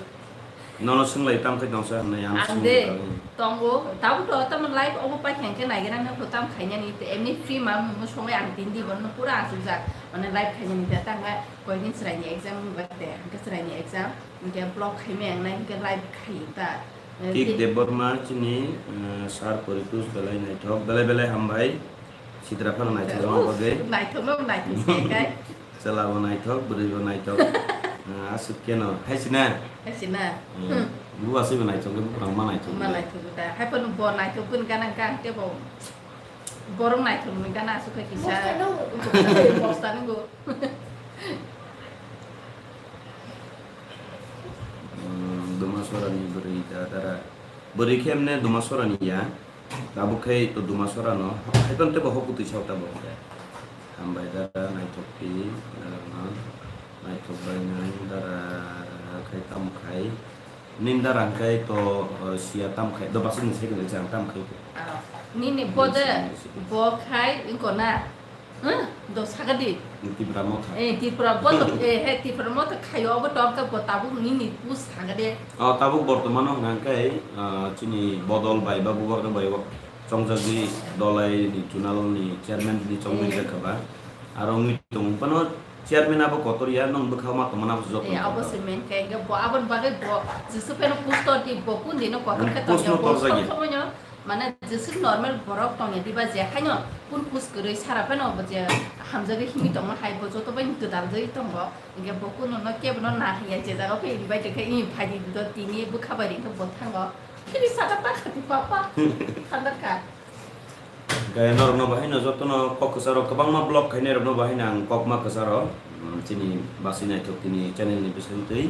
Nono swnglaio, tamo khe tongsa hwnwi ang swngwi de tong. Tongo, tabuk to tamo live obo paikha hwnkhe naigra nokho tamo khainani, emni free ma mung songwi ang tini di bono pura asukjak, mane live khainani ta tangkha koikni chwraini exam wngkha de, hwnkhe chwraini exam, hwnkhe vlog khaimai ang nai hwnkhe live khai ta. Kik Debbarma chini, eh, sir Poritus belai naithok, belai belai hambai. Sitra phano naithok rwma bagwi. Naithok no naithok se kai. Chwla bo naithok, bwrwi bo naithok. Ah, aswk keno. Hai sina? Hai sina. Hmm. Hmm. Buwa se bo naithok, bukrang ma naithok. Ma naithok da. Hai phano bo naithok bini gana kang te bo. Borok naithok ni gana aswk khe kisa. Bosta nungo. Bosta nungo. Hmm, Duma Sorani bwrwi da dara. Bwrwi khe emne Duma Sorani ya. Tabuk khe to Duma Sorano. Haiphano teibo hokutwi sao tabuk. Hambai dara naithok pi, dara no naithok bai nai dara khai tamo khai. Nin dara khai to, uh, sia tamo khai. Do basuk ni second exam tamo khai. Ah, nini bo de, bo khai ingko na. Huh? Do sagadi. Tipra Motha. Eh, Tipra Motha, eh, he, Tipra Motha khayo obo tok tok bo tabuk nini pus sagadi. Oh, tabuk bortomano hwnang khe, ah, chini bodol bai ba bubak rok bai o chongjagwi dolai ni chunal ni chairman ni chongwi, eh, jakha ba. Aro wngwi tong phano chairman abo kotor ya, nong bwkha ma tongmani abo joto. Eh, abo kotor. Se main khe, bo aboni bagwi bo jisuk pheno pus tor di, bo kun dino kotor khe tong ya, bo sob somoino. Mane jeswk normal borok tongya diba, je haino kun kus kwrwi sara phano bo je hamjagwi himwi tongma hai bo joto bai gwdal jagwi tongo. Hinkhe bo kununo kebono nahiya, je jaga khe invite khe i phaidi do tini bwkha bai ringkhe bo thango. Phiri saka ta khati papa. Thandar kha. Gaya norokno bo haino jotono kok kwcharo kwbangma vlog khainai rokno bo haino ang kokma kwcharo, mm, chini basi naithok tini channel ni bisingtwi.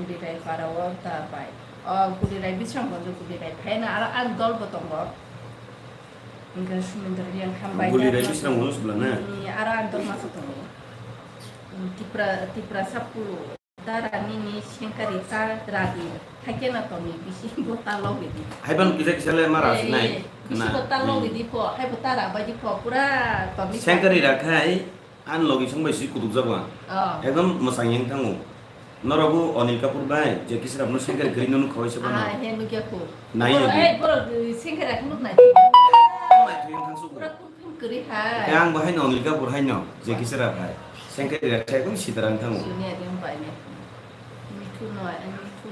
Gulirai para o ta bai. O Gulirai Bisramganj o Gulirai phaina aro ang dol bo tongo. Hingke Sumendra Reang hambai. Gulirai Bisramganj o sibla na? Mm, aro ang dol masa tongo. Mm, Tipra, Tiprasa pulu. Dara nini sengkari ta radi. Hakhe na tongni bisi bo ta logi di. Haiban kisa kisa le mara sinai. Eh, eh, bisi bo ta logi di pho, hai bo ta rabai di pho, pura tongni. Sengkari rakhai. Ani logi song bai si kutuk jago ang. Oh. Ekdom mwsang yang thango. Norok bo Anil Kapoor bai Jackie Shroff no sengkari kwrwi no nukha waisa bono. Ah, he nukya ko. Nai borok, nukya. Eh, borok, eh, sengkari akhai nuk nai. Nai thwi yang thangsu ko. Pura confirm kwrwi hai. Khe ang bo haino Anil Kapoor haino Jackie Shroff hai. Sengkari rok thai ekdom sitarang thango. Sini adi ang bai ne. Mithu no, eh, mithu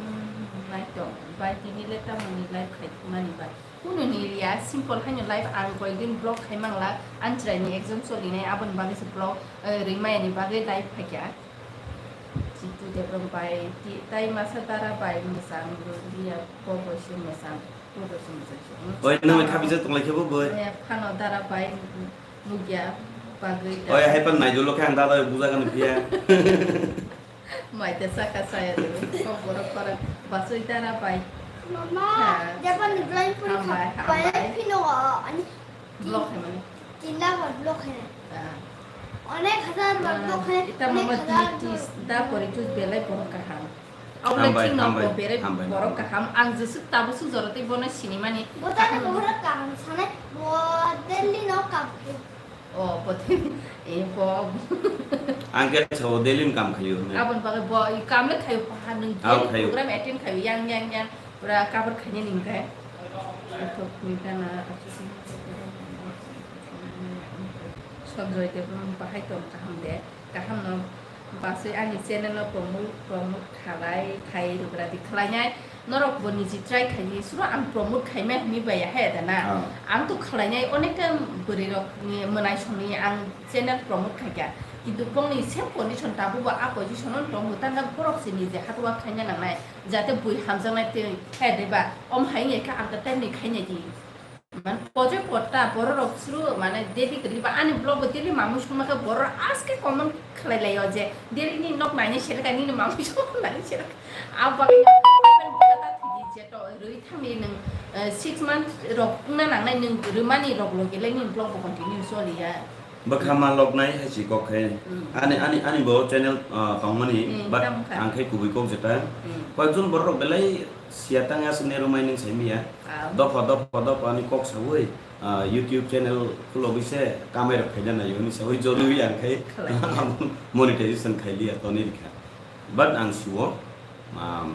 nai tong. Bai tini le tamoni live khai mani bai. Kunu ni ya, simple haino live ang koyekdin vlog khai mangla, ang chwraini exam solinai, aboni bagwi se vlog, eh, ringmaya ni bagwi live phaikha. Jitu Debrom bai, ti-, tai masa dara bai mwsang, ya, bo bo se mwsang, bo bo se mwsang se. Oi, nang khabijak tonglai khe bo boi. Eh, phano dara bai, nugya bagwi ta. Oi, hai pan naidolo khe ang dada bujagan phiya. Mai ta saka saya dulu. Kok borok korang basui dara bai. Mama, ha. Japan ni blind pun hambai, kha-, hambai. Pino ani. Block hai mani. Tinda bar block hai. Ah. Onek hazar bar block hai. Ita onek mama hazar di, di, da pori tu belai borok kaham. Aulai hambai, thing no hambai, ko bere hambai, borok hambai. Kaham. Ang jesuk tabu su joro tei bono sinimani. Botani kaham. Borok kaham sanai. Bo Delhi no kaham. Oh, poti, eh, bo. Ang khe sao Delhi ni kam khayo. Aboni bagwi bo, i kam le khayo, paha nwng. Aw, khayo. Program attend khayo, yang, yang, yang, pura cover khainani hwnkhe. Tok ni gana, Sanjoy Debbarma bahai tong kaham de, kaham no. Basui ani channel no promote, promote khalai, khai rugra di khlainai. Norok bo niji try khaidi, suro ang promote khaima hwnwi bai ya he da na. Ah. Ang to khlainai onekta bwrwi rok ni mwnai songni ang channel promote khaikha. Kintu bongni same condition tabuk bo a position o tongo, tanda borok se niji hard work khaina nangnai. Jate bui hamjaknai tei he de ba, om hai wngya khe ang ta time ni khainai di. Man pojoi potta bororok suru mane daily kwrwi ba ani vlog bo daily mamui songma khe bororok aske comment khlai laio je daily ni nok naini seleka nini mamui songma naini seleka. Abo bagwi no open bwkha ta thidi je to rwi thangni nwng, eh, six month rok wngna nangnai nwng rwmani rok logi lai nini vlog bo continue choliya. Bwkha ma loknai hai si kok khe. Hmm. Ani, ani, ani bo channel, ah, tongmani, hmm, but tamo kha. Ang khe kubui kok jeta. Hmm. Koyekjon borok belai siya tang aswk ne rwmai nwng sai miya. Ah. Dopha, dopha, dopha ani kok sawi, ah, YouTube channel khulogwi se kamai rok khaina naio hwnwi sawi jolwi ang khai. Khlai. Monetization khai liya toni rikha. But ang siwo, um,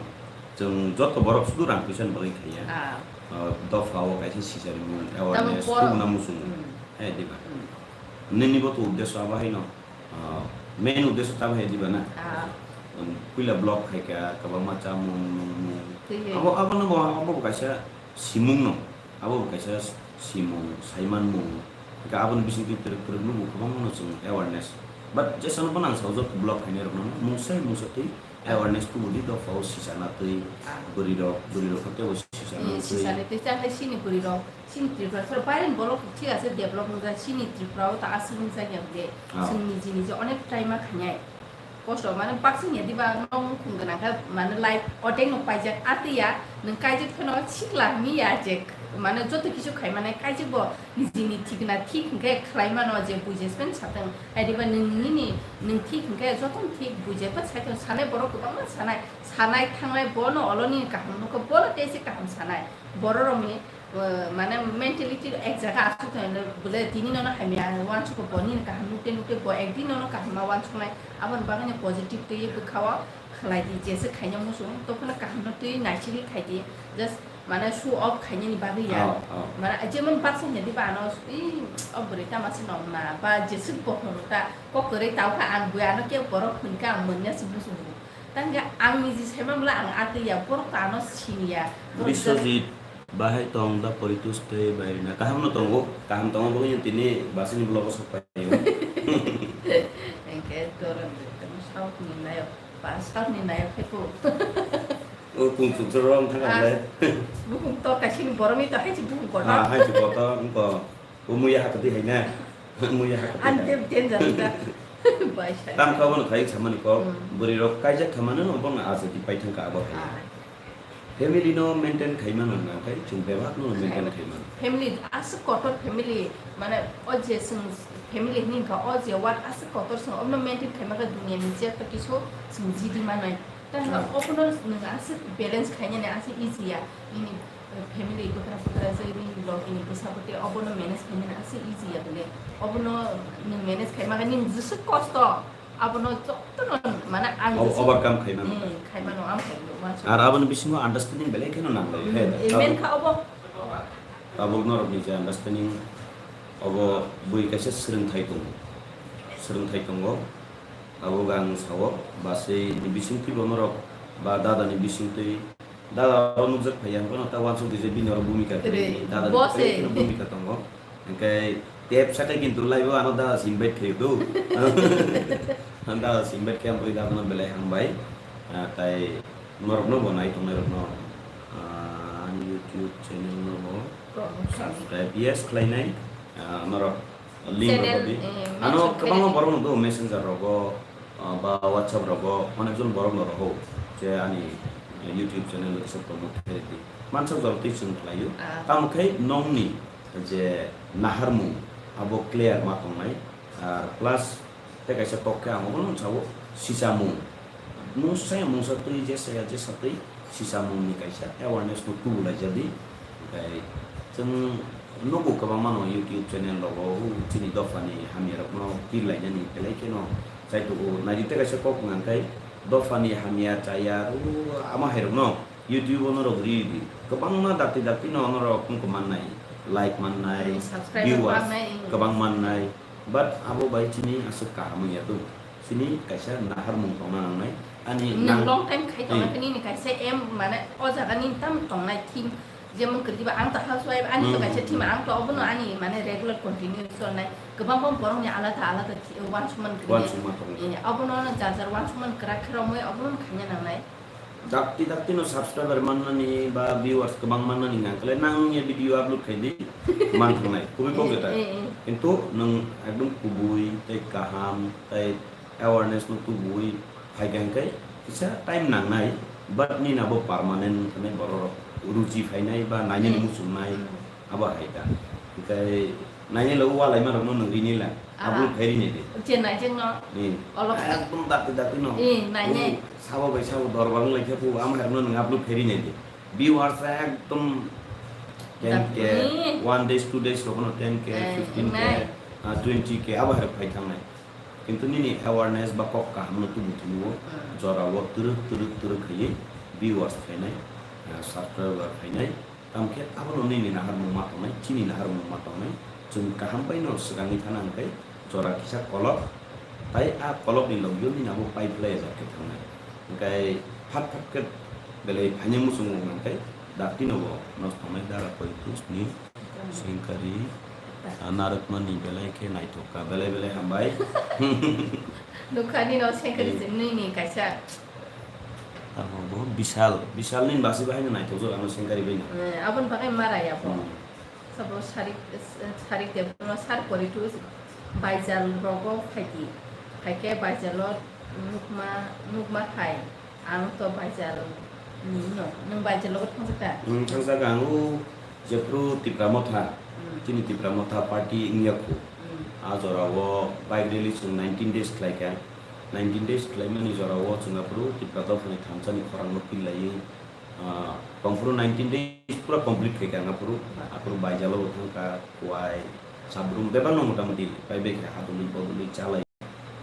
chwng joto borok sudu rang puisa ni bagwi khaiya. Ah. Uh, dopha o kaisa sicharimung, tamo awareness, borok tubuna muchung. Hmm. Hai diba? Hmm. Nini bo to uddesho abo haino, uh, main uddesho tamo hai diba na? Ah. Um, puila vlog khaika, kwbangma chamung, nungmung. Twi hai. Abo, abo no bo, abo bo kaisa simung no. Abo bo kaisa simung, saimanmung. Hwnkhe aboni bisingtwi twrwk twrwk nukgo kwbangma no chwng awareness. But jesano phano ang sao joto vlog khainai rokno mungsa hai mungsa twi awareness tubudi dophao sisana twi Ah. bwrwi rok, bwrwi rok tei bo sisana Eh, twi. Sisana twi chang hai chini bwrwi rok, chini Tripura sor baireni bolok thik ase develop wngjak, chini Tripura o ta aswk wngjak ya de. Ah. Chwng niji niji onek try ma khainai. Kosto mane baksa ya diba nong khum gwnang kha mane life otek no paijak atwi ya nwng kaijak phano sikla himi ya je mane joto kisu khai mane kaijak bo nijini thikna thik hwnkhe khlai mano je buji spen satong hai diba nwng nini nwng thik hwnkhe joto thik buji pa saitong sanai borok kwbangma sanai sanai thangnai bono olo nini kaham nukha bono tei se kaham sanai borok rokni. Uh, mane mentality ek jaga aswk thangwi bole tini nono hamya uansukgo bo nini kaham nukte nukte bo ekdin nono kaham ma uansuknai aboni bagwi no positive twi bwkha o khlai di jeswk khaina muchung tokphano kaham no twi naisingwi khai di just mane show off khainani bagwi ya. Oh, oh. Mane jemon baksa hwnya diba ano i o bwrwi tama se nong na ba jeswk bo hwnwi ta kok kwrwi tawkha ang bui ano kebo borok hwnkha ang manya se muchungo tangkhe ang niji saima bwla ang atwi ya borok to ano siniya borok Biswajit. Bahai tong da Poritus tei bai na kaham no tongo, kaham tongo bo yang tini basini blogo sok pai. Engke dorong de tong South ni nayo, pa South ni nayo khe ko. O kung suk suk rong thang Ah, le. Bukung to kasini borok ni to hai si bukung ko. Ah, hai si ko to, ko. O muya hakati hai na. Muya hakati. An hai. Dem den jani da. Bai sai. Tam ka bono khai samani ko, Hmm. bwrwi rok kaijak khamani no bono aja di pai thang ka abo hai. Ah. Family no maintain khaima nang na khai chwng bebak no maintain Khai. khaima. Family aswk kotor family mane o je chwng family hini kha o je word aswk kotor chwng obno maintain khaima kha dunia ni je to kisu chwng jidi manai. Tang Ah. obono nwng aswk balance khainani aswk easy ya. Nini, eh, family bwkra bwkra je nini logi ni bwsa bwtwi obono manage khainani aswk easy ya bole. Obono nwng manage khaima kha nini jeswk kosto abono jotono mane ang O-, jeswk overcome khaimano. Hmm, khaimano ang khaimano uansuk. Ar aboni bisingo understanding belai kheno nanglai. Hmm, he, eh, main tabuk, kha obo. Tabuk norokni je understanding obo bui kaisa swrwngthai tongo. Swrwngthai tongo. Abo ang sao, basini bisingtwi bo norok ba dadani bisingtwi, dada oro nukjak phaiya, hwnkheno ta uansuk di je bini oro bhumika kwrwi, Kwrwi. Dadani Bo kwrwi se. Kheno bhumika tongo. Hwnkhe tep sakhe kintu live o ano dada se invite khaio do. Dada se invite khe ang bui dadano belai hambai. Ah, tai norokno bo nai tongnai rokno, ah, ani YouTube channel no bo Promotion. Subscribe, yes, khlainai. Ah, norok link Channel, rok di. Eh, ano mention kwbangma khainani. Borok no do messenger rogo, ah, ba WhatsApp rogo, onekjon borok no roho. Je ani YouTube channel rok se promote khlai di. Mansa jor twi chwng khlaio. Ah. Tamo khe nongni je naharmung abo clear ma tongnai. Ar plus tei kaisa kok khe ang obono sao sisamung. Mungsa ya mungsa twi, jesa ya jesa twi sisamungni kaisa awareness no tubu laijadi. Okai chwng nugo kwbangma no YouTube channel rogo, o chini dophani hamya rokno kir lainani belai kheno chaitugo. Naidi tei kaisa kok wngkha khe dophani hamya chaya, o ama hai rokno YouTube o norok ri di. Kwbangma dakti dakti no norok wngkha mannai, like mannai, Hmm, subscriber viewers mannai, hmm. Kwbang mannai. But abo bai chini aswk kaham wngya do. Chini kaisa naharmung tongna nangnai. Ani Nwng nang-, long time khai tongna eh. Nini kaisa aim mane o jaga ni tam tongnai theme. Jemon kwrwi ba ang to housewife, ani to Hmm. kaisa theme, ang to obono ani mane regular continue cholnai. Kwbang bang borok ni alada alada thi-, uansukmani kwrwi. Uansukma tongo. Eh, obono jar jar uansukmani kwrak khe romwi obono khaina nangnai. Dakti dakti no subscriber mannani ba viewers kwbang mannani hwnkha khe nang ya video upload khai di man thangnai, kubui kok jeta. Eh, eh, eh. Kintu nwng ekdom kubui tei kaham tei awareness no tubui phai kha hwnkhe kisa time nangnai, but nini abo permanent hwnwi borok rok ruchi phainai ba nainani muchungnai. Hmm. Abo hai da. Hwnkhe nainai lo walaima rokno nwng rini lang. Aha. Upload khai rini di. Chenai chengno. Hmm. Olok. Ekdom dakti dakti no. Eh, nainai. Hmm. Sabo bai sabo dorbar wng lai khe bo, amo hai rokno nwng upload khai rini di. Viewers ekdom ten K, dakti. One days, two days rokno ten K, eh, fifteen K, nai. Ah, twenty K abo hai rok phai thangnai. Kintu nini awareness ba kok kaham no tubu tubu o, hmm, jora o twrwk twrwk twrwk khaiwi viewers phainai, ah, subscriber phainai. Tamo khe abono nini naharmung ma tongnai, chini naharmung ma tongnai. Chwng kaham bai no swkangwi thana hwnkhe jora kisa kolok, tai a kolokni logio nini abo pipe lai ejak khe thangnai. Hwnkhe phat phat khe belai phaini muchungo hwnkhe dakti no bo nosto wngnai dara koi tus ni sengkari, ah, narwkmani belai khe naithok kha, belai belai hambai. Nukha nini o sengkari, hmm, se nini kaisa. Abo bo Bishal, Bishal nini basi bahai no naithokjak ano sengkari bai no. Eh, aboni bagwi mara ya bo. Hmm. Sabo sarik, sarik de bono sar pori tu baijal rogo phaidi. Phaikhe baijalo nukma, nukma khai. Ang to baijal ni no. Nwng baijalo bo thangjak ta? Hmm, thangjak ang o jephru Tipra Motha. Hmm. Chini Tipra Motha party wngya khu. Hmm. A jora o bike rally chwng nineteen days khlai kha. Nineteen days khlaimani jora o chwng aphuru Tipra dophani thansa ni khorang no pil laiwi, ah, tongphuru nineteen days pura complete khai kha ang aphuru. Aphuru baijalo bo thang kha, kuai, sabrum bebak no motamoti pai bai kha, hadulwi bodolwi chalai.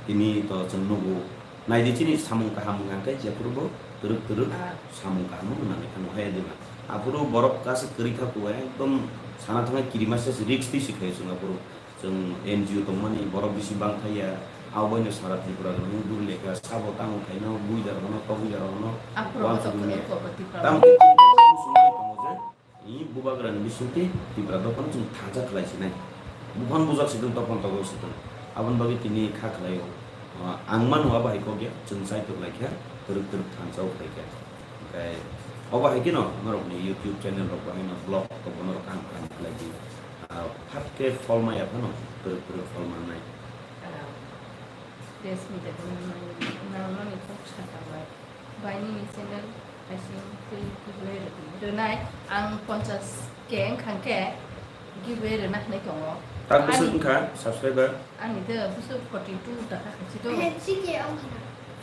Tini to chwng nugo. Naidi chini samung kaham wngkha khe jephuru bo twrwk twrwk, ah, samung kaham wngmani thango hai diba. Aphuru borok kaisa kwrwi kha kuai ekdom sana thangwi kirima se risk twi si khai chwng aphuru. Chwng N G O tongmani borok bisi bang thaiya, abo baino sara Tripura rok ni buri lekha sabo tamo khaino buidar hono, tokbuidar hono, aphuru uansukmani. Tamo khe chini kaisa muchungmani tongo je, i bubagrani bisingtwi Tripura dophano chwng thansa khlai sinai. Buphang bujak si thung, dophano tokjak si thung. Aboni bagwi tini kha khlaio. Ah, ang mano abo hai kok ya, chwng chaitok lai kha, twrwk twrwk thansa o khlai kha. Hwnkhe obo hai kheno norokni YouTube channel rok bo haino vlog rok bo norok kaham kaham khlai di. Ah, phat khe phol maya phano twrwk twrwk phol mannai. Ah, Facebook media khe nang, nang, nangmani kok sakha bai. Bai nini channel kaisa twi tubulai rwdi. Rwnai ang ponchash K wngkha khe giveaway rwna hinwi tongo. Tak bwswk wngkha subscriber? Ani to bwswk forty two taka khaisi to.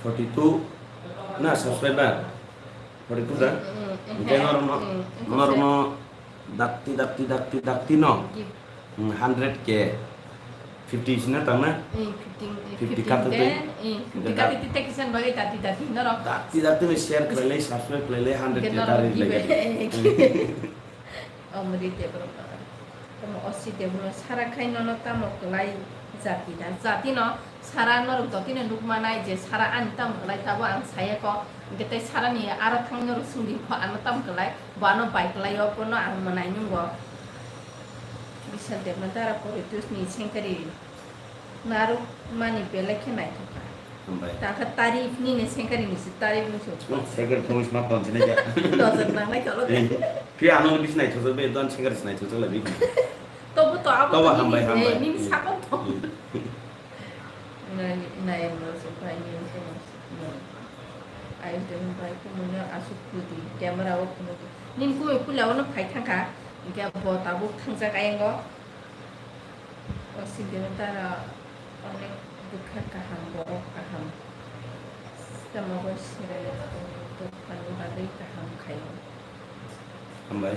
Forty two na subscriber? Forty two da? Mm, mm, hwnkhe norokno, mm, mm, norokno dakti, dakti, dakti, dakti no. Gi- Mm, hundred K. Fifty sina tangna? Mm, fifty, fifty fifty kata tei? Mm, fifty kata tei, tei kisan bagwi dakti, dakti norok. Dakti, dakti no share khlailai, subscribe khlailai, hundred K norok tari gibe. Lai. Omri te borok. Tamo osi te borok sara khai nono tamo kwlai jati da. Jati no Sara norok jotino nukmanai je Sara ani tamo kwlai tabo ang saya kho. Hwnkhe tei Sarani aro thang norok swngdi kho ano tamo kwlai. Bo ano bai kwlaio, bono ang mwnai nungo. Bishal Debnath dara poritus ni sengkari narwkmani belai khe naithok kha. Hambai. Tangkha tarif nini sengkari ni se tarif ni se. Sengkari phone sma ton sini ya. Nojor nangnai tolo. Khe ano bisi naithok be don sengkari naithok la bi. Tobo to abo. Tobo to hambai, nini, hambai. Nini sakon to. Nai, nai, no, so, pai, ni, so, no. Ai, de, pai, ko, mo, no, asuk, ko, di, camera, o, ko, no, di. Nin, ko, pula, o, no, pai, thang, kha. Hingke, bo, tabuk, thang, jak, ayang, o. O, si, de, no, tara, onek, bukha, kaham, borok, kaham. Tamo, bo, si, de, no, to, to, pani, bagwi, kaham, khayo. Hambai.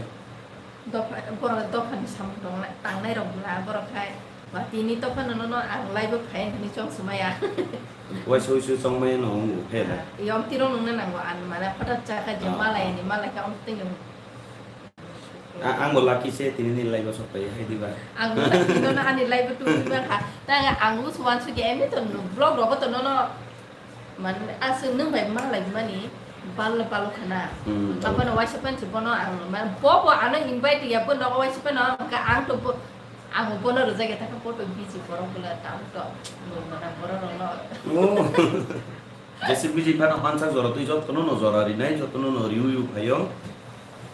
Dopha, borok dophani samung tong, tangnai rok bwla borok hai. Ba tini dophano nono ang live o phai hwnwi chong sumaya. Waisa waisa chongmaya no wng khe da. Yom tiro nungna nango ang mane phatar chakha je malai ni malai kha om tengyo. A-, ang bo lucky se tini ni live o sok pai hai diba. Ang bo lucky nono ani live o tungwi ba kha. Ta ang bo suwan sugi emi to vlog rogo to nono. Mane aswk nwng bai ma lai mani bal bal khana. Hmm, abono waisa pen se bono ang ma bo bo ano invite ya bo nogo waisa pen no ka ang to bo ang bono rwjak ya ta photo biji borok bwla ta to nwng mana borok rok no. Oh. Jese biji phano mansa jora twi jotono no jora rinai, jotono no riwi phaio.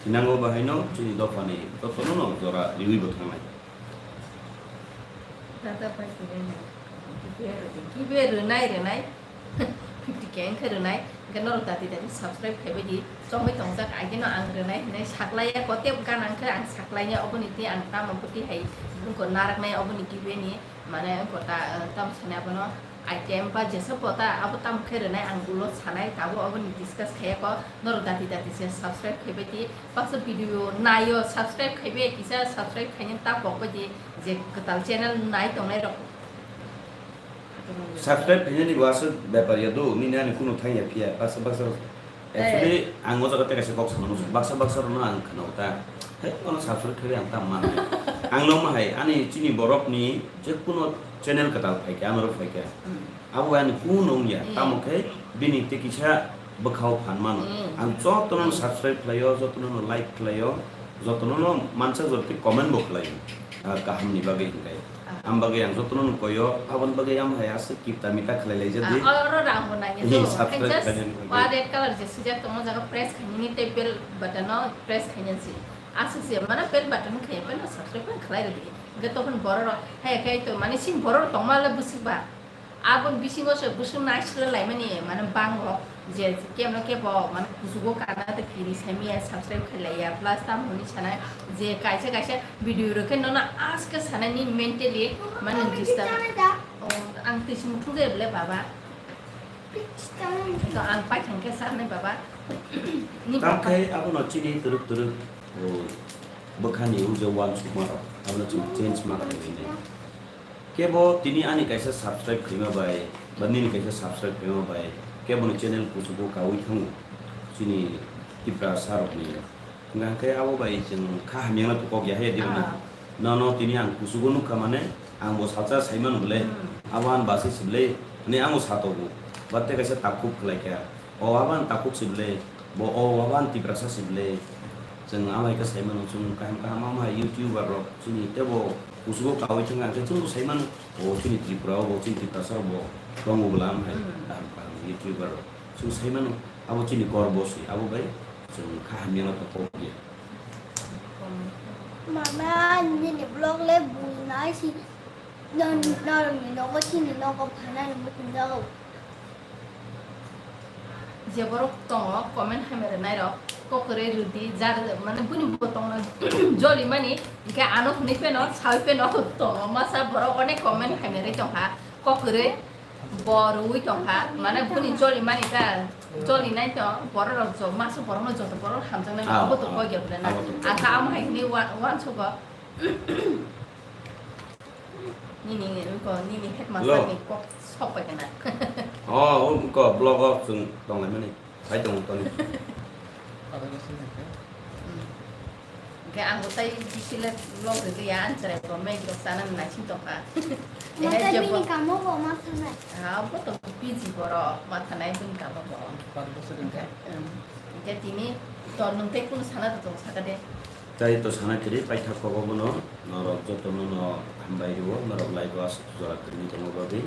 Thinango bahaino chini dophani jotono no jora riwi bo thangnai. Tata pai kire na. Kibe rwnai, kibe rwnai, rwnai. Fifty K wngkhe rwnai. Hwnkhe norok dati dati subscribe khaibai di. Chongwi tongjak, ageno ang rwnai hinwi saklaiya, kote gana wngkhe ang saklaiya, oboni twi ang tamo bwtwi hai bumko naraknai, oboni kibe ni, mane, wngkha ta, tamo sanai abono item ba jesa pota, abo tamo khe rwnai ang ulo sanai, tabuk oboni discuss khaiya ko, norok dati dati se subscribe khaibai di. Baksa video naio, subscribe khaibai kisa, subscribe khaina ta kokbai di, je kwtal channel nai tongnai rok. Subscribe khainani bo aswk bepar ya do, nini ani kunu thang ya phiya, baksa baksa rok. Actually, ang o jaga tei kaisa kok sana muchung, baksa baksa rokno ang khna ta. Hai, ono subscribe khaibai ang ta man. Ang no ma hai, ani chini borok ni je kuno channel kwtal phaikha, ano rok phaikha. Hmm. Abo ani kunu wngya, Hmm. Tamo khe bini tei kisa bwkhao phan mano. Hmm. Ang jotono no subscribe khlaio, jotono no like khlaio, jotono no mansa jora tei comment bo khlaio. Ah, kaham ni bagwi hinkai. Ah. Am bagwi ang jotono no koyo, aboni bagwi am hai aswk kipta mita khlai laijak di. Ah, oro rang bo nangya. Hi, to. Subscribe Just khlainani bagwi. Wa red color je sijak tongma jaga press khainani tei bell button no press khainani si. Aswk se mana bell button khai phano subscribe phano khlai rwdi. Hwnkhe tokon borok rok hai khai to mane sing borok rok tongma le bwswk ba. Aboni bisingo se bwswk naisle laimani mane bango je kemno kebo mane kuchugo kana tei kiri saimaya subscribe khailaiya plus tamo hwnwi sanai je kaisa kaisa video rok khe nono aske sanani mentally mane disturb. Oh, ang twi se muthung de bole baba. To ang paithang khe sanai baba. Ni Tam baba. Khai abono chini twrwk twrwk, oh, bwkhani o je uansukma rok abono chwng change ma khlai nai. Kebo tini ani kaisa subscribe khaima bai, ba nini kaisa subscribe khaima bai, kebo ni channel kuchugo kaui thango chini Tiprasa rokni. Hwnkha khe abo bai chwng kha hamya no kok ya he di na. Ah. Nono tini ang kuchugo nukha mane ang bo salsa sai mano bole. Hmm. Abo ang basi sible ni ang bo satogo. Ba tei kaisa takhuk khlai kha. O aban takhuk sible, bo o aban Tiprasa sible. Chwng amai khe sai mano, chwng kaham kaham ama YouTuber rok chini tebo kuchugo kaui thwng ang khe chwngbo sai mano. O chini Tripura o bo chini Tiprasa rok bo tongo bwla amhai Hmm. kaham kaham YouTuber rok. Chwng sai mano, abo chini gorbo se, abo bai chwng kha hamya no tongthok ya. Mama, nini vlog le bui nai si. Norokni nogo chini nogo phanai muchung jago. Je borok tongo comment hamya rwnai rok, kok kwrwi rwdi, jar mane buini bo tongna joli mani, hwnkhe ano hwnwi pheno, saui pheno tongo. Masa borok onek comment hamya rwi tongkha, kok kwrwi bo rwui tongkha, mane buini joli mani ta, joli nai to borok rok jo, masa borok no joto borok hamjaknai Ah, obo to ah, kok ya bwle na. Abo to kok. Ang kha amo hai hwnwi wan-, wansugo. Nini, nini, nini headmaster Hello. Ni kok sok pai kana. Oh, ko blog o chwng tong lai mani. Phai tong toni. Hmm. Hwnkhe ang bo tai bisi le blog rwgwi ya, ang chwrai bo meg rok chana naising tongkha. Mata Ehe, bini jebo- kamo bo ma thanai. Ha, bo to busy borok, ma thanai bini kamo bo. Bar bosor Hwnkhe, hwnkhe. Hmm. Hwnkhe tini to nwng tei kunu sana tong saka de. Tai to sana kiri paithak kogo bono norok jotono no hambai rwo, norok like o aswk jora kwrwngwi tongma bagwi.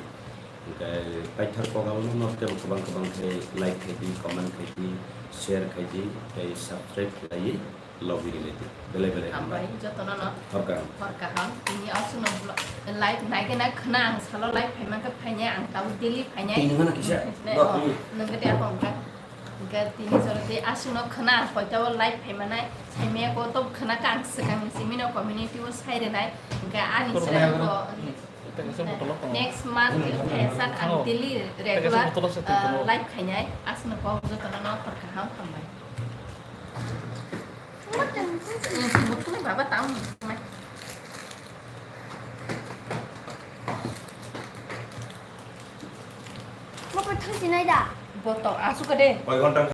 Hwnkhe paithak kogo bono norok tebo kwbang kwbang khe like khai di, comment khai di, share khai di, tei subscribe khlaiwi logwi rwlai di. Belai belai Hambai hambai. Jotono no. Hor kaham. Hor kaham. Tini aswkno vlog live naikhe na khna ang salo live phaima khe phainai ang tabuk daily phainai. Tini mana kisa? Ne, Dok, oh, ini. Nungkhe de ako wngkha. Hwnkhe tini jora tei aswkno khna ang koitao live phaimanai, saimaya ko to khna kha ang swkang ni simi no community o sai rwnai. Hwnkhe ani Toro chwrai kaya ko, teka se botolo ko. Next month khe sak ang Ano, daily teka se regular, botolo se twi uh, kono. Live khainai. Aswkno kok jotono no hor kaham hambai. Baba tamo. Mo ko thang sinai da. Botok aswk de. Koi ghonta